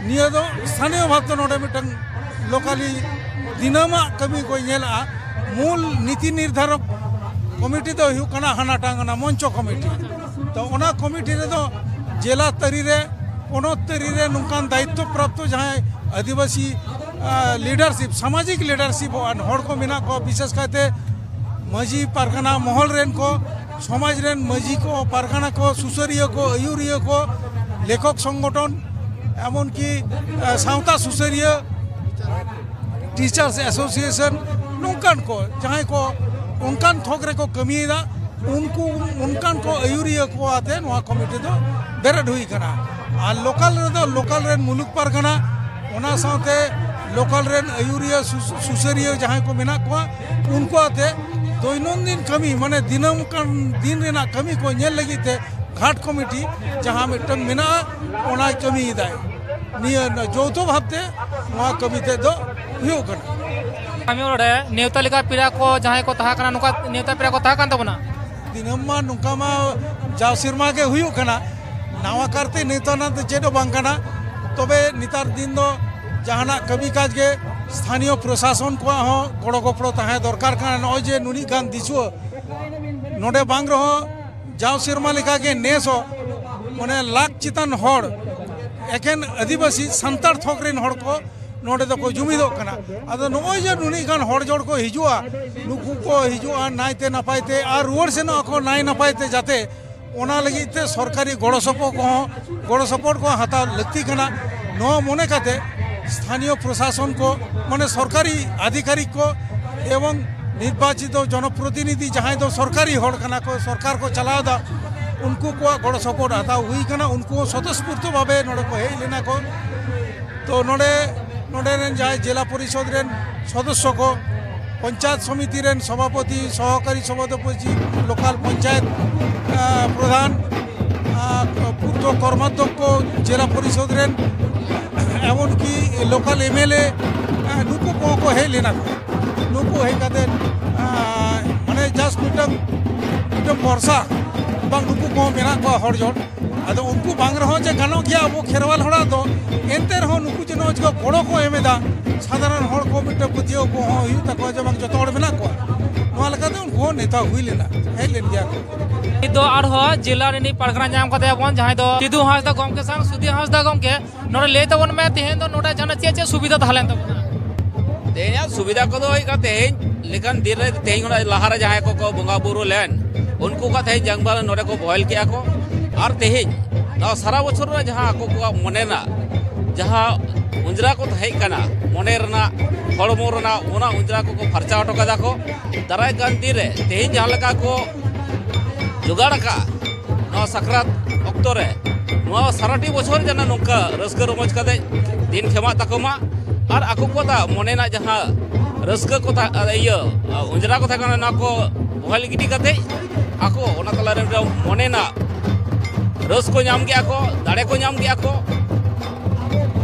ᱱᱤᱭᱟᱹ ᱫᱚ ᱥᱛᱷᱟᱱᱤᱭᱚ ᱵᱷᱟᱵᱽᱛᱮ ᱱᱚᱰᱮ ᱢᱤᱫᱴᱟᱝ ᱞᱳᱠᱟᱞᱤ ᱫᱤᱱᱟᱹᱢᱟᱜ ᱠᱟᱹᱢᱤ ᱠᱚᱭ ᱧᱮᱞᱟ᱾ ᱢᱩᱞ ᱱᱤᱛᱤ ᱱᱤᱨᱫᱷᱟᱨᱚᱠ ᱠᱚᱢᱤᱴᱤ ᱫᱚ ᱦᱩᱭᱩᱜ ᱠᱟᱱᱟ ᱦᱟᱱᱟᱴᱟᱝ ᱚᱱᱟ ᱢᱚᱧᱪᱚ ᱠᱚᱢᱤᱴᱤ᱾ ᱛᱚ ᱚᱱᱟ ᱠᱚᱢᱤᱴᱤ ᱨᱮᱫᱚ ᱡᱮᱞᱟ ᱛᱟᱹᱨᱤ ᱨᱮ, ᱯᱚᱱᱚᱛ ᱛᱟᱹᱨᱤ ᱨᱮ ᱱᱚᱝᱠᱟᱱ ᱫᱟᱭᱤᱛᱛᱚ ᱯᱨᱟᱯᱛᱚ ᱡᱟᱦᱟᱸᱭ ᱟᱹᱫᱤᱵᱟᱹᱥᱤ, ᱟᱸ, ᱞᱤᱰᱟᱨᱥᱤᱯ, ᱥᱟᱢᱟᱡᱤᱠ ᱞᱤᱰᱟᱨᱥᱤᱯ ᱟᱱ ᱦᱚᱲ ᱠᱚ ᱢᱮᱱᱟᱜ ᱠᱚᱣᱟ, ᱵᱤᱥᱮᱥ ᱠᱟᱭᱛᱮ ᱢᱟᱹᱡᱷᱤ ᱯᱟᱨᱜᱟᱱᱟ ᱢᱚᱦᱚᱞ ᱨᱮᱱ ᱠᱚ, ᱥᱚᱢᱟᱡᱽ ᱨᱮᱱ ᱢᱟᱹᱡᱷᱤ ᱠᱚ, ᱯᱟᱨᱜᱟᱱᱟ ᱠᱚ, ᱥᱩᱥᱟᱹᱨᱤᱭᱟᱹ ᱠᱚ, ᱟᱹᱭᱩᱨᱤᱭᱟᱹ ᱠᱚ, ᱞᱮᱠᱷᱚᱠ ᱥᱚᱝᱜᱚᱴᱷᱚᱱ, ᱮᱢᱚᱱᱠᱤ, ᱮ, ᱥᱟᱶᱛᱟ ᱥᱩᱥᱟᱹᱨᱤᱭᱟᱹ, ᱴᱤᱪᱟᱨᱥ ᱮᱥᱳᱥᱤᱭᱮᱥᱚᱱ, ᱱᱚᱝᱠᱟᱱ ᱠᱚ, ᱡᱟᱦᱟᱸᱭ ᱠᱚ ᱚᱱᱠᱟᱱ ᱛᱷᱚᱠ ᱨᱮᱠᱚ ᱠᱟᱹᱢᱤᱭᱮᱫᱟ, ᱩᱱᱠᱩ, ᱚᱱᱠᱟᱱ ᱠᱚ ᱟᱹᱭᱩᱨᱤᱭᱟᱹ ᱠᱚ ᱟᱛᱮ ᱱᱚᱣᱟ ᱠᱚᱢᱤᱴᱤ ᱫᱚ ᱵᱮᱨᱮᱫ ᱦᱩᱭ ᱠᱟᱱᱟ᱾ ᱟᱨ ᱞᱳᱠᱟᱞ ᱨᱮᱫᱚ ᱞᱳᱠᱟᱞ ᱨᱮᱱ ᱢᱩᱞᱩᱠ ᱯᱟᱨᱜᱟᱱᱟ, ᱚᱱᱟ ᱥᱟᱶᱛᱮ ᱞᱳᱠᱟᱞ ᱨᱮᱱ ᱟᱹᱭᱩᱨᱤᱭᱟᱹ, ᱥᱩᱥ-, ᱥᱩᱥᱟᱹᱨᱤᱭᱟᱹ ᱡᱟᱦᱟᱸᱭ ᱠᱚ ᱢᱮᱱᱟᱜ ᱠᱚᱣᱟ, ᱩᱱᱠᱩ ᱟᱛᱮ ᱫᱳᱭᱱᱚᱱᱫᱤᱱ ᱠᱟᱹᱢᱤ, ᱢᱟᱱᱮ ᱫᱤᱱᱟᱹᱢ ᱠᱟᱱ ᱫᱤᱱ ᱨᱮᱱᱟᱜ ᱠᱟᱹᱢᱤ ᱠᱚ ᱧᱮᱞ ᱞᱟᱹᱜᱤᱫ ᱛᱮ ᱜᱷᱟᱴ ᱠᱚᱢᱤᱴᱤ ᱡᱟᱦᱟᱸ ᱢᱤᱫᱴᱟᱝ ᱢᱮᱱᱟᱜᱼᱟ, ᱚᱱᱟᱭ ᱠᱟᱹᱢᱤᱭᱮᱫᱟᱭ᱾ ᱱᱤᱭᱟᱹ ᱡᱳᱣᱛᱷᱚ ᱵᱷᱟᱵᱽᱛᱮ ᱱᱚᱣᱟ ᱠᱟᱹᱢᱤ ᱛᱮᱫ ᱫᱚ ᱦᱩᱭᱩᱜ ᱠᱟᱱᱟ᱾ ᱠᱟᱹᱢᱤ ᱚᱲᱟᱜ ᱨᱮ ᱱᱮᱣᱛᱟ ᱞᱮᱠᱟ ᱯᱮᱲᱟ ᱠᱚ ᱡᱟᱦᱟᱸᱭ ᱠᱚ ᱛᱟᱦᱮᱸ ᱠᱟᱱᱟ, ᱱᱚᱝᱠᱟ ᱱᱮᱣᱛᱟ ᱯᱮᱲᱟ ᱠᱚ ᱛᱟᱦᱮᱸ ᱠᱟᱱ ᱛᱟᱵᱚᱱᱟ? ᱫᱤᱱᱟᱹᱢ ᱢᱟ ᱱᱚᱝᱠᱟ ᱢᱟ ᱡᱟᱣ ᱥᱮᱨᱢᱟ ᱜᱮ ᱦᱩᱭᱩᱜ ᱠᱟᱱᱟ, ᱱᱟᱣᱟ ᱠᱟᱨᱛᱮ ᱱᱮᱣᱛᱟ ᱨᱮᱱᱟᱜ ᱫᱚ ᱪᱮᱫ ᱦᱚᱸ ᱵᱟᱝ ᱠᱟᱱᱟ᱾ ᱛᱚᱵᱮ ᱱᱮᱛᱟᱨ ᱫᱤᱱ ᱫᱚ ᱡᱟᱦᱟᱱᱟᱜ ᱠᱟᱹᱢᱤ ᱠᱟᱡᱽ ᱜᱮ ᱥᱛᱷᱟᱱᱤᱭᱚ ᱯᱨᱚᱥᱟᱥᱚᱱ ᱠᱚᱣᱟᱜ ᱦᱚᱸ ᱜᱚᱲᱚ ᱜᱚᱯᱚᱲᱚ ᱛᱟᱦᱮᱸ ᱫᱚᱨᱠᱟᱨ ᱠᱟᱱᱟ᱾ ᱱᱚᱜᱼᱚᱭ ᱡᱮ ᱱᱩᱱᱟᱹᱜ ᱜᱟᱱ ᱫᱤᱥᱩᱣᱟᱹ ᱱᱚᱰᱮ ᱵᱟᱝ ᱨᱮᱦᱚᱸ ᱡᱟᱣ ᱥᱮᱨᱢᱟ ᱞᱮᱠᱟᱜᱮ ᱱᱮᱥ ᱦᱚᱸ ᱢᱟᱱᱮ ᱞᱟᱠᱷ ᱪᱮᱛᱟᱱ ᱦᱚᱲ ᱮᱠᱮᱱ ᱟᱹᱫᱤᱵᱟᱹᱥᱤ ᱥᱟᱱᱛᱟᱲ ᱛᱷᱚᱠ ᱨᱮᱱ ᱦᱚᱲ ᱠᱚ ᱱᱚᱰᱮ ᱫᱚᱠᱚ ᱡᱩᱢᱤᱫᱚᱜ ᱠᱟᱱᱟ᱾ ᱟᱫᱚ ᱱᱚᱜᱼᱚᱭ ᱡᱮ ᱱᱩᱱᱟᱹᱜ ᱜᱟᱱ ᱦᱚᱲ ᱡᱚᱲ ᱠᱚ ᱦᱤᱡᱩᱜᱼᱟ, ᱱᱩᱠᱩ ᱠᱚ ᱦᱤᱡᱩᱜᱼᱟ ᱱᱟᱭᱛᱮ ᱱᱟᱯᱟᱭ ᱛᱮ ᱟᱨ ᱨᱩᱣᱟᱹᱲ ᱥᱮᱱᱚᱜ ᱟᱠᱚ ᱱᱟᱭ ᱱᱟᱯᱟᱭ ᱛᱮ, ᱡᱟᱛᱮ ᱚᱱᱟ ᱞᱟᱹᱜᱤᱫ ᱛᱮ ᱥᱚᱨᱠᱟᱨᱤ ᱜᱚᱲᱚ ᱥᱚᱯᱚᱦᱚᱫ ᱠᱚᱦᱚᱸ, ᱜᱚᱲᱚ ᱥᱚᱯᱚᱦᱚᱫ ᱠᱚᱦᱚᱸ ᱦᱟᱛᱟᱣ ᱞᱟᱹᱠᱛᱤ ᱠᱟᱱᱟ᱾ ᱱᱚᱣᱟ ᱢᱚᱱᱮ ᱠᱟᱛᱮ ᱥᱛᱷᱟᱱᱤᱭᱚ ᱯᱨᱚᱥᱟᱥᱚᱱ ᱠᱚ, ᱢᱟᱱᱮ ᱥᱚᱨᱠᱟᱨᱤ ᱟᱫᱷᱤᱠᱟᱨᱤᱠ ᱠᱚ ᱮᱵᱚᱝ ᱱᱤᱨᱵᱟᱪᱤᱛᱚ ᱡᱚᱱᱚᱯᱨᱚᱛᱤᱱᱤᱫᱷᱤ ᱡᱟᱦᱟᱸᱭ ᱫᱚ ᱥᱚᱨᱠᱟᱨᱤ ᱦᱚᱲ ᱠᱟᱱᱟ ᱠᱚ, ᱥᱚᱨᱠᱟᱨ ᱠᱚ ᱪᱟᱞᱟᱣ ᱮᱫᱟ, ᱩᱱᱠᱩ ᱠᱚᱣᱟᱜ ᱜᱚᱲᱚ ᱥᱚᱯᱚᱦᱚᱫ ᱦᱟᱛᱟᱣ ᱦᱩᱭ ᱠᱟᱱᱟ᱾ ᱩᱱᱠᱩ ᱦᱚᱸ ᱥᱚᱛᱚᱥᱯᱷᱩᱨᱛᱚ ᱵᱷᱟᱵᱮ ᱱᱚᱰᱮ ᱠᱚ ᱦᱮᱡ ᱞᱮᱱᱟ ᱠᱚ᱾ ᱛᱚ ᱱᱚᱰᱮ, ᱱᱚᱰᱮ ᱨᱮᱱ ᱡᱟᱦᱟᱸᱭ ᱡᱮᱞᱟ ᱯᱚᱨᱤᱥᱚᱫᱽ ᱨᱮᱱ ᱥᱚᱫᱚᱥᱥᱚ ᱠᱚ, ᱯᱚᱧᱪᱟᱭᱮᱛ ᱥᱚᱢᱤᱛᱤ ᱨᱮᱱ ᱥᱚᱵᱷᱟᱯᱚᱛᱤ, ᱥᱚᱦᱚᱠᱟᱨᱤ ᱥᱚᱵᱷᱟᱯᱚᱛᱤ, ᱞᱳᱠᱟᱞ ᱯᱚᱧᱪᱟᱭᱮᱛ, ᱟᱸ, ᱯᱨᱚᱫᱷᱟᱱ, ᱟᱸ, ᱯᱩᱨᱛᱷᱚ ᱠᱚᱨᱢᱟᱫᱷᱭᱚᱠᱠᱷᱚ, ᱡᱮᱞᱟ ᱯᱚᱨᱤᱥᱚᱫᱽ ᱨᱮᱱ, ᱮᱢᱚᱱᱠᱤ ᱞᱳᱠᱟᱞ ᱮᱢ ᱮᱞ ᱮ, ᱟᱸ, ᱱᱩᱠᱩ ᱠᱚᱦᱚᱸ ᱠᱚ ᱦᱮᱡ ᱞᱮᱱᱟ ᱠᱚ᱾ ᱱᱩᱠᱩ ᱦᱮᱡ ᱠᱟᱛᱮ, ᱟᱸ, ᱢᱟᱱᱮ just ᱢᱤᱫᱴᱟᱝ, ᱢᱤᱫᱴᱟᱝ ᱵᱷᱚᱨᱥᱟ, ᱵᱟᱝ ᱱᱩᱠᱩ ᱠᱚᱦᱚᱸ ᱢᱮᱱᱟᱜ ᱠᱚᱣᱟ ᱦᱚᱲ ᱡᱚᱲ᱾ ᱟᱫᱚ ᱩᱱᱠᱩ ᱵᱟᱝ ᱨᱮᱦᱚᱸ ᱡᱮ ᱜᱟᱱᱚᱜ ᱜᱮᱭᱟ ᱟᱵᱚ ᱠᱷᱮᱨᱣᱟᱞ ᱦᱚᱲᱟᱜ ᱫᱚ, ᱮᱱᱛᱮ ᱨᱮᱦᱚᱸ ᱱᱩᱠᱩ ᱡᱮ ᱱᱚᱜᱼᱚᱭ ᱡᱮ ᱜᱚᱲᱚ ᱠᱚ ᱮᱢ ᱮᱫᱟ, ᱥᱟᱫᱷᱟᱨᱚᱱ ᱦᱚᱲ ᱠᱚ ᱢᱤᱫᱴᱟᱝ ᱯᱟᱹᱛᱭᱟᱹᱣ ᱠᱚᱦᱚᱸ ᱦᱩᱭᱩᱜ ᱛᱟᱠᱚᱣᱟ ᱡᱮ ᱵᱟᱝ ᱡᱚᱛᱚ ᱦᱚᱲ ᱢᱮᱱᱟᱜ ᱠᱚᱣᱟ᱾ ᱱᱚᱣᱟ ᱞᱮᱠᱟᱛᱮ ᱩᱱᱠᱩ ᱦᱚᱸ ᱱᱮᱣᱛᱟ ᱦᱩᱭ ᱞᱮᱱᱟ, ᱦᱮᱡ ᱞᱮᱱ ᱜᱮᱭᱟ ᱠᱚ᱾ ᱱᱤᱛ ᱫᱚ ᱟᱨᱦᱚᱸ ᱡᱮᱞᱟ ᱨᱤᱱᱤᱡ ᱯᱟᱨᱜᱟᱱᱟ ᱧᱟᱢ ᱠᱟᱫᱮᱭᱟ ᱵᱚᱱ, ᱡᱟᱦᱟᱸᱭ ᱫᱚ ᱥᱤᱫᱩ ᱦᱟᱸᱥᱫᱟ ᱜᱚᱢᱠᱮ ᱥᱟᱶ᱾ ᱥᱤᱫᱩ ᱦᱟᱸᱥᱫᱟ ᱜᱚᱢᱠᱮ, ᱱᱚᱰᱮ ᱞᱟᱹᱭ ᱛᱟᱵᱚᱱ ᱢᱮ, ᱛᱮᱦᱮᱧ ᱫᱚ ᱱᱚᱰᱮ ᱡᱟᱦᱟᱸ ᱪᱮᱫ ᱪᱮᱫ ᱥᱩᱵᱤᱫᱷᱟ ᱛᱟᱦᱮᱸ ᱞᱮᱱ ᱛᱟᱵᱚᱱᱟ? ᱛᱮᱦᱮᱧᱟᱜ ᱥᱩᱵᱤᱫᱷᱟ ᱠᱚᱫᱚ ᱦᱩᱭᱩᱜ ᱠᱟᱱᱟ, ᱛᱮᱦᱮᱧ ᱞᱮᱠᱟᱱ ᱫᱤᱱ ᱨᱮ, ᱛᱮᱦᱮᱧ ᱠᱷᱚᱱᱟᱜ ᱞᱟᱦᱟᱨᱮ ᱡᱟᱦᱟᱸᱭ ᱠᱚᱠᱚ ᱵᱚᱸᱜᱟ ᱵᱩᱨᱩ ᱞᱮᱱ, ᱩᱱᱠᱩ ᱠᱚ ᱛᱮᱦᱮᱧ ᱡᱟᱝ ᱵᱟᱦᱟ ᱱᱚᱰᱮ ᱠᱚ ᱵᱚᱦᱮᱞ ᱠᱮᱜᱼᱟ ᱠᱚ᱾ ᱟᱨ ᱛᱮᱦᱮᱧ ᱱᱚᱣᱟ ᱥᱟᱨᱟ ᱵᱚᱪᱷᱚᱨ ᱨᱮ ᱡᱟᱦᱟᱸ ᱟᱠᱚ ᱠᱚᱣᱟᱜ ᱢᱚᱱᱮ ᱨᱮᱱᱟᱜ ᱡᱟᱦᱟᱸ ᱚᱸᱡᱽᱨᱟ ᱠᱚ ᱛᱟᱦᱮᱸ ᱠᱟᱱᱟ, ᱢᱚᱱᱮ ᱨᱮᱱᱟᱜ, ᱦᱚᱲᱢᱚ ᱨᱮᱱᱟᱜ, ᱚᱱᱟ ᱚᱸᱡᱽᱨᱟ ᱠᱚᱠᱚ ᱯᱷᱟᱨᱪᱟ ᱦᱚᱴᱚ ᱠᱟᱫᱟ ᱠᱚ᱾ ᱫᱟᱨᱟᱭ ᱠᱟᱱ ᱫᱤᱱ ᱨᱮ ᱛᱮᱦᱮᱧ ᱡᱟᱦᱟᱸ ᱞᱮᱠᱟ ᱠᱚ ᱡᱚᱜᱟᱲ ᱟᱠᱟᱫᱼᱟ, ᱱᱚᱣᱟ ᱥᱟᱠᱨᱟᱛ ᱚᱠᱛᱚ ᱨᱮ ᱱᱚᱣᱟ ᱥᱟᱨᱟᱴᱤ ᱵᱚᱪᱷᱚᱨ ᱡᱮᱱᱚ ᱱᱚᱝᱠᱟ ᱨᱟᱹᱥᱠᱟᱹ ᱨᱚᱢᱚᱡᱽ ᱠᱟᱛᱮ ᱫᱤᱱ ᱠᱷᱮᱢᱟᱜ ᱛᱟᱠᱚ ᱢᱟ᱾ ᱟᱨ ᱟᱠᱚ ᱠᱚᱣᱟᱜ ᱢᱚᱱᱮ ᱨᱮᱱᱟᱜ ᱡᱟᱦᱟᱸ ᱨᱟᱹᱥᱠᱟᱹ ᱠᱚ ᱛᱟ-, ᱤᱭᱟᱹ, ᱚᱸᱡᱽᱨᱟ ᱠᱚ ᱛᱟᱦᱮᱸ ᱠᱟᱱᱟ, ᱚᱱᱟ ᱠᱚ ᱵᱚᱦᱮᱞ ᱜᱤᱰᱤ ᱠᱟᱛᱮ ᱟᱠᱚ ᱚᱱᱟ ᱛᱟᱞᱟᱨᱮ ᱢᱤᱫᱴᱟᱝ ᱢᱚᱱᱮ ᱨᱮᱱᱟᱜ ᱨᱟᱹᱥᱠᱟᱹ ᱧᱟᱢ ᱠᱮᱜᱼᱟ ᱠᱚ, ᱫᱟᱲᱮ ᱠᱚ ᱧᱟᱢ ᱠᱮᱜᱼᱟ ᱠᱚ᱾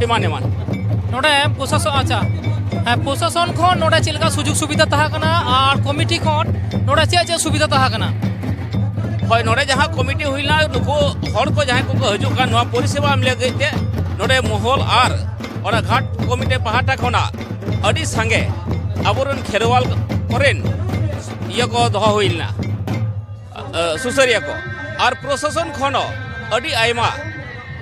ᱮᱢᱟᱱ ᱮᱢᱟᱱ᱾ ᱱᱚᱰᱮ ᱯᱨᱚᱥᱟᱥᱚᱱ, ᱟᱪᱪᱷᱟ, ᱦᱮᱸ, ᱯᱨᱚᱥᱟᱥᱚᱱ ᱠᱷᱚᱱ ᱱᱚᱰᱮ ᱪᱮᱫ ᱞᱮᱠᱟ ᱥᱩᱡᱳᱜᱽ ᱥᱩᱵᱤᱫᱷᱟ ᱛᱟᱦᱮᱸ ᱠᱟᱱᱟ ᱟᱨ ᱠᱚᱢᱤᱴᱤ ᱠᱷᱚᱱ ᱱᱚᱰᱮ ᱪᱮᱫ ᱪᱮᱫ ᱥᱩᱵᱤᱫᱷᱟ ᱛᱟᱦᱮᱸ ᱠᱟᱱᱟ? ᱦᱳᱭ, ᱱᱚᱰᱮ ᱡᱟᱦᱟᱸ ᱠᱚᱢᱤᱴᱤ ᱦᱩᱭ ᱞᱮᱱᱟ, ᱱᱩᱠᱩ ᱦᱚᱲ ᱠᱚ ᱡᱟᱦᱟᱸᱭ ᱠᱚᱠᱚ ᱦᱤᱡᱩᱜ ᱠᱟᱱ ᱱᱚᱣᱟ ᱯᱚᱨᱤᱥᱮᱵᱟ ᱮᱢ ᱞᱟᱹᱜᱤᱫ ᱛᱮ, ᱱᱚᱰᱮ ᱢᱚᱦᱚᱞ ᱟᱨ ᱚᱱᱟ ᱜᱷᱟᱴ ᱠᱚᱢᱤᱴᱤ ᱯᱟᱦᱴᱟ ᱠᱷᱚᱱᱟᱜ ᱟᱹᱰᱤ ᱥᱟᱸᱜᱮ ᱟᱵᱚᱨᱮᱱ ᱠᱷᱮᱨᱣᱟᱞ ᱠᱚᱨᱮᱱ ᱤᱭᱟᱹ ᱠᱚ ᱫᱚᱦᱚ ᱦᱩᱭ ᱞᱮᱱᱟ, ᱥᱩᱥᱟᱹᱨᱤᱭᱟᱹ ᱠᱚ᱾ ᱟᱨ ᱯᱨᱚᱥᱟᱥᱚᱱ ᱠᱷᱚᱱ ᱦᱚᱸ ᱟᱹᱰᱤ ᱟᱭᱢᱟ,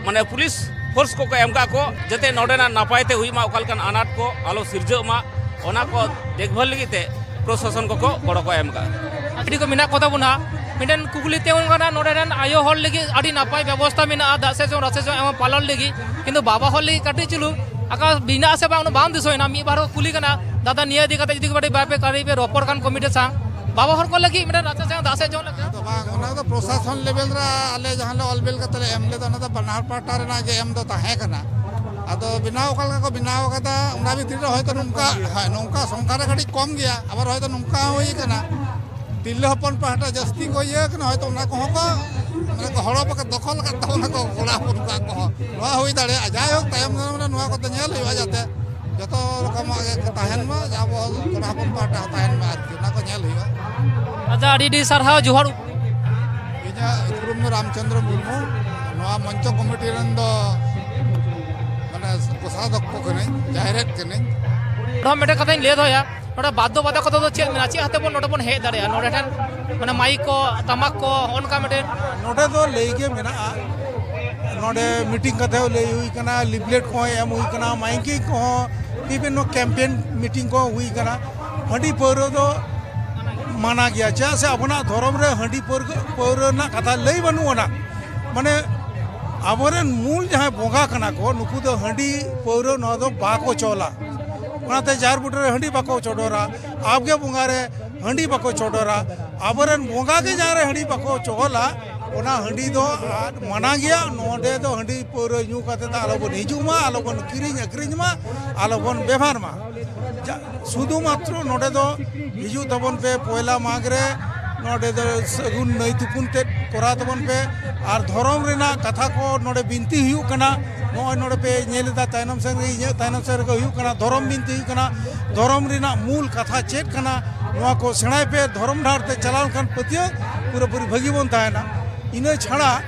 ᱢᱟᱱᱮ ᱯᱩᱞᱤᱥ ᱯᱷᱳᱨᱥ ᱠᱚᱠᱚ ᱮᱢ ᱠᱟᱜ ᱠᱚ, ᱡᱟᱛᱮ ᱱᱚᱰᱮᱱᱟᱜ ᱱᱟᱯᱟᱭ ᱛᱮ ᱦᱩᱭᱩᱜ ᱢᱟ, ᱚᱠᱟ ᱞᱮᱠᱟᱱ ᱟᱱᱟᱴ ᱠᱚ ᱟᱞᱚ ᱥᱤᱨᱡᱟᱹᱜ ᱢᱟ, ᱚᱱᱟ ᱠᱚ ᱫᱮᱠᱷᱵᱷᱟᱞ ᱞᱟᱹᱜᱤᱫ ᱛᱮ ᱯᱨᱚᱥᱟᱥᱚᱱ ᱠᱚᱠᱚ ᱜᱚᱲᱚ ᱠᱚ ᱮᱢ ᱠᱟᱜᱼᱟ᱾ ᱟᱹᱰᱤ ᱠᱚ ᱢᱮᱱᱟᱜ ᱠᱚ ᱛᱟᱵᱚᱱᱟ, ᱢᱤᱫᱴᱮᱱ ᱠᱩᱠᱞᱤ ᱛᱤᱸᱜᱩᱱ ᱠᱟᱱᱟ, ᱱᱚᱰᱮ ᱨᱮᱱ ᱟᱭᱳ ᱦᱚᱲ ᱞᱟᱹᱜᱤᱫ ᱟᱹᱰᱤ ᱱᱟᱯᱟᱭ ᱵᱮᱵᱚᱥᱛᱟ ᱢᱮᱱᱟᱜᱼᱟ, ᱫᱟᱜ ᱥᱮᱫ ᱪᱚᱝ ᱨᱟᱥᱮ ᱪᱚᱝ ᱮᱢ ᱯᱟᱞᱚᱱ ᱞᱟᱹᱜᱤᱫ, ᱠᱤᱱᱛᱩ ᱵᱟᱵᱟ ᱦᱚᱲ ᱞᱟᱹᱜᱤᱫ ᱠᱟᱹᱴᱤᱡ ᱪᱩᱞᱩ ᱟᱠᱟ ᱢᱮᱱᱟᱜ ᱟᱥᱮ ᱵᱟᱝ ᱩᱱᱟᱹᱜ ᱵᱟᱝ ᱫᱤᱥᱟᱹᱭᱮᱱᱟ᱾ ᱢᱤᱫ ᱵᱟᱨ ᱦᱚᱲ ᱠᱩᱞᱤ ᱠᱟᱱᱟ, ᱫᱟᱫᱟ ᱱᱤᱭᱟᱹ ᱤᱫᱤ ᱠᱟᱛᱮ ᱡᱩᱫᱤ ᱠᱟᱹᱴᱤᱡ ᱵᱟᱯᱮ ᱠᱟᱹᱴᱤᱡ ᱯᱮ ᱨᱚᱯᱚᱲ ᱠᱟᱱ ᱠᱚᱢᱤᱴᱤ ᱥᱟᱶ, ᱵᱟᱵᱟ ᱦᱚᱲ ᱠᱚ ᱞᱟᱹᱜᱤᱫ ᱢᱤᱫᱴᱮᱱ ᱨᱟᱥᱮ ᱪᱚᱝ ᱫᱟᱜ ᱥᱮᱫ ᱪᱚᱝ ᱞᱟᱹᱜᱤᱫ᱾ ᱟᱫᱚ ᱵᱟᱝ, ᱚᱱᱟ ᱫᱚ ᱯᱨᱚᱥᱟᱥᱚᱱ ᱞᱮᱵᱮᱞ ᱨᱮ ᱟᱞᱮ ᱡᱟᱦᱟᱸ ᱞᱮ ᱚᱞ ᱵᱮᱞ ᱠᱟᱛᱮ ᱞᱮ ᱮᱢ ᱞᱮᱫᱟ, ᱚᱱᱟ ᱫᱚ ᱵᱟᱱᱟᱨ ᱯᱟᱦᱴᱟ ᱨᱮᱱᱟᱜ ᱜᱮ ᱮᱢ ᱫᱚ ᱛᱟᱦᱮᱸ ᱠᱟᱱᱟ᱾ ᱟᱫᱚ ᱵᱮᱱᱟᱣ ᱚᱠᱟ ᱞᱮᱠᱟ ᱠᱚ ᱵᱮᱱᱟᱣ ᱟᱠᱟᱫᱟ, ᱚᱱᱟ ᱵᱷᱤᱛᱤᱨ ᱨᱮ ᱦᱚᱭᱛᱳ ᱱᱚᱝᱠᱟ, ᱦᱳᱭ, ᱱᱚᱝᱠᱟ ᱥᱚᱝᱠᱷᱟ ᱨᱮ ᱠᱟᱹᱴᱤᱡ ᱠᱚᱢ ᱜᱮᱭᱟ, ᱟᱵᱟᱨ ᱦᱚᱭᱛᱳ ᱱᱚᱝᱠᱟ ᱦᱚᱸ ᱦᱩᱭ ᱠᱟᱱᱟ, ᱛᱤᱨᱞᱟᱹ ᱦᱚᱯᱚᱱ ᱯᱟᱦᱴᱟ ᱡᱟᱹᱥᱛᱤ ᱠᱚ ᱤᱭᱟᱹ ᱠᱟᱱᱟ, ᱦᱚᱭᱛᱳ ᱚᱱᱟ ᱠᱚᱦᱚᱸ ᱠᱚ, ᱢᱟᱱᱮ ᱠᱚ ᱦᱚᱲᱚ ᱵᱟᱠᱚ ᱫᱚᱠᱷᱚᱞ ᱟᱠᱟᱫ ᱛᱟᱵᱚᱱᱟ ᱠᱚ ᱠᱚᱲᱟ ᱦᱚᱯᱚᱱ ᱠᱚᱣᱟᱜ ᱠᱚᱦᱚᱸ, ᱱᱚᱣᱟ ᱦᱩᱭ ᱫᱟᱲᱮᱭᱟᱜᱼᱟ᱾ ᱡᱟᱭᱦᱳᱠ, ᱛᱟᱭᱚᱢ ᱫᱟᱨᱟᱢ ᱨᱮ ᱱᱚᱣᱟ ᱠᱚᱫᱚ ᱧᱮᱞ ᱦᱩᱭᱩᱜᱼᱟ, ᱡᱟᱛᱮ ᱡᱚᱛᱚ ᱨᱚᱠᱚᱢᱟᱜ ᱜᱮ ᱛᱟᱦᱮᱱ ᱢᱟ, ᱟᱵᱚ ᱠᱚᱲᱟ ᱦᱚᱯᱚᱱ ᱯᱟᱦᱴᱟ ᱦᱚᱸ ᱛᱟᱦᱮᱱ ᱢᱟ, ᱟᱨᱠᱤ ᱚᱱᱟ ᱠᱚ ᱧᱮᱞ ᱦᱩᱭᱩᱜᱼᱟ᱾ ᱟᱪᱪᱷᱟ, ᱟᱹᱰᱤ ᱟᱹᱰᱤ ᱥᱟᱨᱦᱟᱣ, ᱡᱚᱦᱟᱨ᱾ ᱤᱧᱟᱹᱜ ᱩᱯᱨᱩᱢ ᱫᱚ ᱨᱟᱢᱪᱚᱸᱫᱽᱨᱚ ᱢᱩᱨᱢᱩ᱾ ᱱᱚᱣᱟ ᱢᱚᱧᱪᱚ ᱠᱚᱢᱤᱴᱤ ᱨᱮᱱ ᱫᱚ ᱢᱟᱱᱮ ᱠᱳᱥᱟᱫᱷᱚᱠᱠᱷᱚ ᱠᱟᱹᱱᱟᱹᱧ, ᱡᱟᱭᱨᱮᱛ ᱠᱟᱹᱱᱟᱹᱧ᱾ ᱱᱚᱣᱟ ᱢᱤᱫᱴᱮᱱ ᱠᱟᱛᱷᱟᱧ ᱞᱟᱹᱭ ᱫᱚᱦᱚᱭᱟ, ᱱᱚᱰᱮ ᱵᱟᱫᱽᱫᱷᱚ ᱵᱟᱫᱷᱚᱠᱚᱛᱟ ᱫᱚ ᱪᱮᱫ ᱢᱮᱱᱟᱜᱼᱟ? ᱪᱮᱫ ᱦᱚᱛᱮ ᱵᱚᱱ ᱱᱚᱰᱮ ᱵᱚᱱ ᱦᱮᱡ ᱫᱟᱲᱮᱭᱟᱜᱼᱟ? ᱱᱚᱰᱮ ᱴᱷᱮᱱ ᱢᱟᱱᱮ ᱢᱟᱭᱤᱠ ᱠᱚ, ᱴᱟᱢᱟᱠ ᱠᱚ, ᱦᱚᱸᱜᱼᱚ ᱱᱚᱝᱠᱟ ᱢᱤᱫᱴᱮᱱ᱾ ᱱᱚᱰᱮ ᱫᱚ ᱞᱟᱹᱭ ᱜᱮ ᱢᱮᱱᱟᱜᱼᱟ, ᱱᱚᱰᱮ ᱢᱤᱴᱤᱝ ᱠᱟᱛᱮ ᱦᱚᱸ ᱞᱟᱹᱭ ᱦᱩᱭ ᱠᱟᱱᱟ, ᱞᱤᱯᱷᱞᱮᱴ ᱠᱚᱦᱚᱸ ᱮᱢ ᱦᱩᱭ ᱠᱟᱱᱟ, ᱢᱟᱭᱤᱠᱤᱝ ᱠᱚᱦᱚᱸ, ᱵᱤᱵᱷᱤᱱᱱᱚ ᱠᱮᱢᱯᱮᱱ ᱢᱤᱴᱤᱝ ᱠᱚᱦᱚᱸ ᱦᱩᱭ ᱠᱟᱱᱟ᱾ ᱦᱟᱺᱰᱤ ᱯᱟᱹᱣᱨᱟᱹ ᱫᱚ ᱢᱟᱱᱟ ᱜᱮᱭᱟ, ᱪᱮᱫᱟᱜ ᱥᱮ ᱟᱵᱚᱱᱟᱜ ᱫᱷᱚᱨᱚᱢ ᱨᱮ ᱦᱟᱺᱰᱤ ᱯᱟᱹᱣᱨᱟᱹ, ᱯᱟᱹᱣᱨᱟᱹ ᱨᱮᱱᱟᱜ ᱠᱟᱛᱷᱟ ᱞᱟᱹᱭ ᱵᱟᱹᱱᱩᱜ ᱟᱱᱟ᱾ ᱢᱟᱱᱮ ᱟᱵᱚᱨᱮᱱ ᱢᱩᱞ ᱡᱟᱦᱟᱸᱭ ᱵᱚᱸᱜᱟ ᱠᱟᱱᱟ ᱠᱚ, ᱱᱩᱠᱩ ᱫᱚ ᱦᱟᱺᱰᱤ ᱯᱟᱹᱣᱨᱟᱹ ᱱᱚᱣᱟ ᱫᱚ ᱵᱟᱠᱚ ᱪᱚᱞᱟ᱾ ᱚᱱᱟᱛᱮ ᱡᱟᱦᱮᱨ ᱵᱩᱴᱟᱹ ᱨᱮ ᱦᱟᱺᱰᱤ ᱵᱟᱠᱚ ᱪᱚᱰᱚᱨᱟ, ᱟᱵᱜᱮ ᱵᱚᱸᱜᱟ ᱨᱮ ᱦᱟᱺᱰᱤ ᱵᱟᱠᱚ ᱪᱚᱰᱚᱨᱟ᱾ ᱟᱵᱚᱨᱮᱱ ᱵᱚᱸᱜᱟ ᱜᱮ ᱡᱟᱦᱟᱸ ᱨᱮ ᱦᱟᱺᱰᱤ ᱵᱟᱠᱚ ᱪᱚᱞᱟ, ᱚᱱᱟ ᱦᱟᱺᱰᱤ ᱫᱚ ᱟᱫ ᱢᱟᱱᱟ ᱜᱮᱭᱟ᱾ ᱱᱚᱰᱮ ᱫᱚ ᱦᱟᱺᱰᱤ ᱯᱟᱹᱣᱨᱟᱹ ᱧᱩ ᱠᱟᱛᱮ ᱫᱚ ᱟᱞᱚᱵᱚᱱ ᱦᱤᱡᱩᱜ ᱢᱟ, ᱟᱞᱚᱵᱚᱱ ᱠᱤᱨᱤᱧ ᱟᱹᱠᱷᱨᱤᱧ ᱢᱟ, ᱟᱞᱚᱵᱚᱱ ᱵᱮᱵᱷᱟᱨ ᱢᱟ᱾ ᱡᱟ-, ᱥᱩᱫᱷᱩ ᱢᱟᱛᱨᱚ ᱱᱚᱰᱮ ᱫᱚ ᱦᱤᱡᱩᱜ ᱛᱟᱵᱚᱱ ᱯᱮ ᱯᱚᱭᱞᱟ ᱢᱟᱜᱽ ᱨᱮ, ᱱᱚᱰᱮ ᱫᱚ ᱥᱟᱹᱜᱩᱱ ᱱᱟᱹᱭ ᱛᱩᱯᱩᱱ ᱛᱮᱫ ᱠᱚᱨᱟᱣ ᱛᱟᱵᱚᱱ ᱯᱮ᱾ ᱟᱨ ᱫᱷᱚᱨᱚᱢ ᱨᱮᱱᱟᱜ ᱠᱟᱛᱷᱟ ᱠᱚ ᱱᱚᱰᱮ ᱵᱤᱱᱛᱤ ᱦᱩᱭᱩᱜ ᱠᱟᱱᱟ᱾ ᱱᱚᱜᱼᱚᱭ ᱱᱚᱰᱮ ᱯᱮ ᱧᱮᱞ ᱮᱫᱟ, ᱛᱟᱭᱱᱚᱢ ᱥᱮᱱ ᱨᱮ, ᱤᱧᱟᱹᱜ ᱛᱟᱭᱱᱚᱢ ᱥᱮᱱ ᱨᱮᱜᱮ ᱦᱩᱭᱩᱜ ᱠᱟᱱᱟ, ᱫᱷᱚᱨᱚᱢ ᱵᱤᱱᱛᱤ ᱦᱩᱭᱩᱜ ᱠᱟᱱᱟ᱾ ᱫᱷᱚᱨᱚᱢ ᱨᱮᱱᱟᱜ ᱢᱩᱞ ᱠᱟᱛᱷᱟ ᱪᱮᱫ ᱠᱟᱱᱟ, ᱱᱚᱣᱟ ᱠᱚ ᱥᱮᱬᱟᱭ ᱯᱮ᱾ ᱫᱷᱚᱨᱚᱢ ᱰᱟᱦᱟᱨ ᱛᱮ ᱪᱟᱞᱟᱣ ᱞᱮᱱᱠᱷᱟᱱ ᱯᱟᱹᱛᱭᱟᱹᱣ ᱯᱩᱨᱟᱹᱯᱩᱨᱤ ᱵᱷᱟᱹᱜᱤ ᱵᱚᱱ ᱛᱟᱦᱮᱱᱟ᱾ ᱤᱱᱟᱹ ᱪᱷᱟᱲᱟ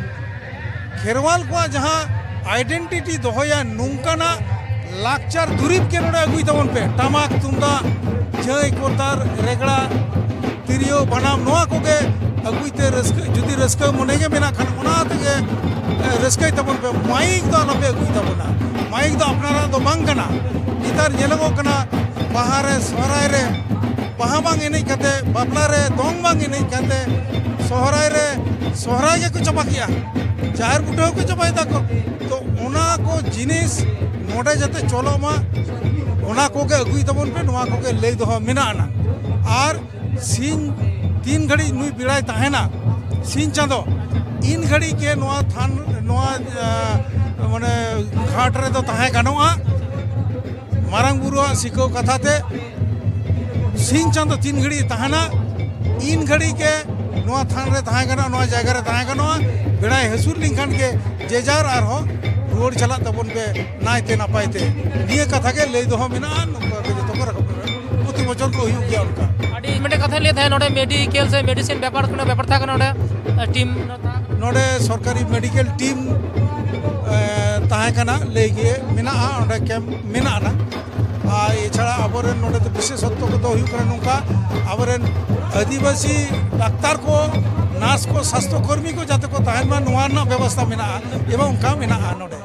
ᱠᱷᱮᱨᱣᱟᱞ ᱠᱚᱣᱟᱜ ᱡᱟᱦᱟᱸ ᱟᱭᱰᱮᱱᱴᱤᱴᱤ ᱫᱚᱦᱚᱭᱟ, ᱱᱚᱝᱠᱟᱱᱟᱜ ᱞᱟᱠᱪᱟᱨ ᱫᱩᱨᱤᱵᱽ ᱜᱮ ᱱᱚᱰᱮ ᱟᱹᱜᱩᱭ ᱛᱟᱵᱚᱱ ᱯᱮ᱾ ᱴᱟᱢᱟᱠ, ᱛᱩᱢᱫᱟᱜ, ᱡᱷᱟᱹᱭ, ᱠᱚᱨᱛᱟᱞ, ᱨᱮᱜᱽᱲᱟ, ᱛᱤᱨᱭᱳ, ᱵᱟᱱᱟᱢ, ᱱᱚᱣᱟ ᱠᱚᱜᱮ ᱟᱹᱜᱩᱭ ᱛᱮ ᱨᱟᱹᱥᱠᱟᱹ, ᱡᱩᱫᱤ ᱨᱟᱹᱥᱠᱟᱹ ᱢᱚᱱᱮ ᱜᱮ ᱢᱮᱱᱟᱜ ᱠᱷᱟᱱ, ᱚᱱᱟ ᱛᱮᱜᱮ, ᱮ, ᱨᱟᱹᱥᱠᱟᱹᱭ ᱛᱟᱵᱚᱱ ᱯᱮ᱾ ᱢᱟᱭᱤᱠ ᱫᱚ ᱟᱞᱚᱯᱮ ᱟᱹᱜᱩᱭ ᱛᱟᱵᱚᱱᱟ᱾ ᱢᱟᱭᱤᱠ ᱫᱚ ᱟᱯᱱᱟᱨᱟᱜ ᱫᱚ ᱵᱟᱝ ᱠᱟᱱᱟ᱾ ᱱᱮᱛᱟᱨ ᱧᱮᱞᱚᱜᱚᱜ ᱠᱟᱱᱟ, ᱵᱟᱦᱟ ᱨᱮ, ᱥᱚᱦᱨᱟᱭ ᱨᱮ, ᱵᱟᱦᱟ ᱵᱟᱝ ᱮᱱᱮᱡ ᱠᱟᱛᱮ, ᱵᱟᱯᱞᱟ ᱨᱮ ᱫᱚᱝ ᱵᱟᱝ ᱮᱱᱮᱡ ᱠᱟᱛᱮ, ᱥᱚᱦᱨᱟᱭ ᱨᱮ ᱥᱚᱦᱨᱟᱭ ᱜᱮᱠᱚ ᱪᱟᱵᱟ ᱠᱮᱜᱼᱟ᱾ ᱡᱟᱦᱮᱨ ᱵᱩᱴᱟᱹ ᱦᱚᱸᱠᱚ ᱪᱟᱵᱟᱭ ᱫᱟᱠᱚ᱾ ᱛᱚ, ᱚᱱᱟ ᱠᱚ ᱡᱤᱱᱤᱥ ᱱᱚᱰᱮ ᱡᱟᱛᱮ ᱪᱚᱞᱚᱜ ᱢᱟ, ᱚᱱᱟ ᱠᱚᱜᱮ ᱟᱹᱜᱩᱭ ᱛᱟᱵᱚᱱ ᱯᱮ, ᱱᱚᱣᱟ ᱠᱚᱜᱮ ᱞᱟᱹᱭ ᱫᱚᱦᱚ ᱢᱮᱱᱟᱜ ᱟᱱᱟ᱾ ᱟᱨ ᱥᱤᱧ ᱛᱤᱱ ᱜᱷᱟᱹᱲᱤᱡ ᱱᱩᱭ ᱵᱮᱲᱟᱭ ᱛᱟᱦᱮᱱᱟ, ᱥᱤᱧ ᱪᱟᱸᱫᱚ, ᱤᱱ ᱜᱷᱟᱹᱲᱤᱡ ᱜᱮ ᱱᱚᱣᱟ ᱛᱷᱟᱱ, ᱱᱚᱣᱟ, ᱟᱸ, ᱢᱟᱱᱮ, ᱜᱷᱟᱴ ᱨᱮᱫᱚ ᱛᱟᱦᱮᱸ ᱜᱟᱱᱚᱜᱼᱟ᱾ ᱢᱟᱨᱟᱝ ᱵᱩᱨᱩᱣᱟᱜ ᱥᱤᱠᱷᱟᱹᱣ ᱠᱟᱛᱷᱟ ᱛᱮ ᱥᱤᱧ ᱪᱟᱸᱫᱚ ᱛᱤᱱ ᱜᱷᱟᱹᱲᱤᱡ ᱛᱟᱦᱮᱱᱟ, ᱤᱱ ᱜᱷᱟᱹᱲᱤᱡ ᱜᱮ ᱱᱚᱣᱟ ᱛᱷᱟᱱ ᱨᱮ ᱛᱟᱦᱮᱸ ᱜᱟᱱᱚᱜᱼᱟ, ᱱᱚᱣᱟ ᱡᱟᱭᱜᱟ ᱨᱮ ᱛᱟᱦᱮᱸ ᱜᱟᱱᱚᱜᱼᱟ᱾ ᱵᱮᱲᱟᱭ ᱦᱟᱹᱥᱩᱨ ᱞᱮᱱᱠᱷᱟᱱ ᱜᱮ ᱡᱮ ᱡᱟᱨ ᱟᱨᱦᱚᱸ ᱨᱩᱣᱟᱹᱲ ᱪᱟᱞᱟᱜ ᱛᱟᱵᱚᱱ ᱯᱮ ᱱᱟᱭᱛᱮ ᱱᱟᱯᱟᱭ ᱛᱮ᱾ ᱱᱤᱭᱟᱹ ᱠᱟᱛᱷᱟ ᱜᱮ ᱞᱟᱹᱭ ᱫᱚᱦᱚ ᱢᱮᱱᱟᱜᱼᱟ᱾ ᱱᱚᱝᱠᱟ ᱜᱮ ᱡᱚᱛᱚ ᱠᱚ ᱨᱟᱠᱟᱵ ᱠᱟᱱᱟ, ᱯᱨᱚᱛᱤ ᱵᱚᱪᱷᱚᱨ ᱠᱚ ᱦᱩᱭᱩᱜ ᱜᱮᱭᱟ ᱚᱱᱠᱟ᱾ ᱟᱹᱰᱤ ᱢᱤᱫᱴᱮᱱ ᱠᱟᱛᱷᱟᱧ ᱞᱟᱹᱭ ᱛᱟᱦᱮᱸᱫ, ᱱᱚᱰᱮ ᱢᱮᱰᱤᱠᱮᱞ ᱥᱮ ᱢᱮᱰᱤᱥᱤᱱ ᱵᱮᱯᱟᱨ ᱠᱟᱱᱟ, ᱵᱮᱯᱟᱨ ᱛᱟᱦᱮᱸ ᱠᱟᱱᱟ ᱱᱚᱰᱮ, ᱴᱤᱢ ᱱᱚᱰᱮ ᱥᱚᱨᱠᱟᱨᱤ ᱢᱮᱰᱤᱠᱮᱞ ᱴᱤᱢ, ᱮ, ᱛᱟᱦᱮᱸ ᱠᱟᱱᱟ, ᱞᱟᱹᱭ ᱜᱮ ᱢᱮᱱᱟᱜᱼᱟ, ᱚᱸᱰᱮ ᱠᱮᱢᱯ ᱢᱮᱱᱟᱜᱼᱟ᱾ ᱟᱨ ᱮᱪᱷᱟᱲᱟ ᱟᱵᱚᱨᱮᱱ ᱱᱚᱰᱮ ᱫᱚ ᱵᱤᱥᱮᱥᱚᱛᱛᱚ ᱠᱚᱫᱚ ᱦᱩᱭᱩᱜ ᱠᱟᱱᱟ ᱱᱚᱝᱠᱟ, ᱟᱵᱚᱨᱮᱱ ᱟᱹᱫᱤᱵᱟᱹᱥᱤ ᱰᱟᱠᱛᱟᱨ ᱠᱚ, ᱱᱟᱨᱥ ᱠᱚ, ᱥᱟᱥᱛᱷᱚ ᱠᱚᱨᱢᱤ ᱠᱚ ᱡᱟᱛᱮ ᱠᱚ ᱛᱟᱦᱮᱱ ᱢᱟ, ᱱᱚᱣᱟ ᱨᱮᱱᱟᱜ ᱵᱮᱵᱚᱥᱛᱷᱟ ᱢᱮᱱᱟᱜᱼᱟ ᱮᱵᱚᱝ ᱚᱱᱠᱟ ᱢᱮᱱᱟᱜᱼᱟ ᱱᱚᱰᱮ᱾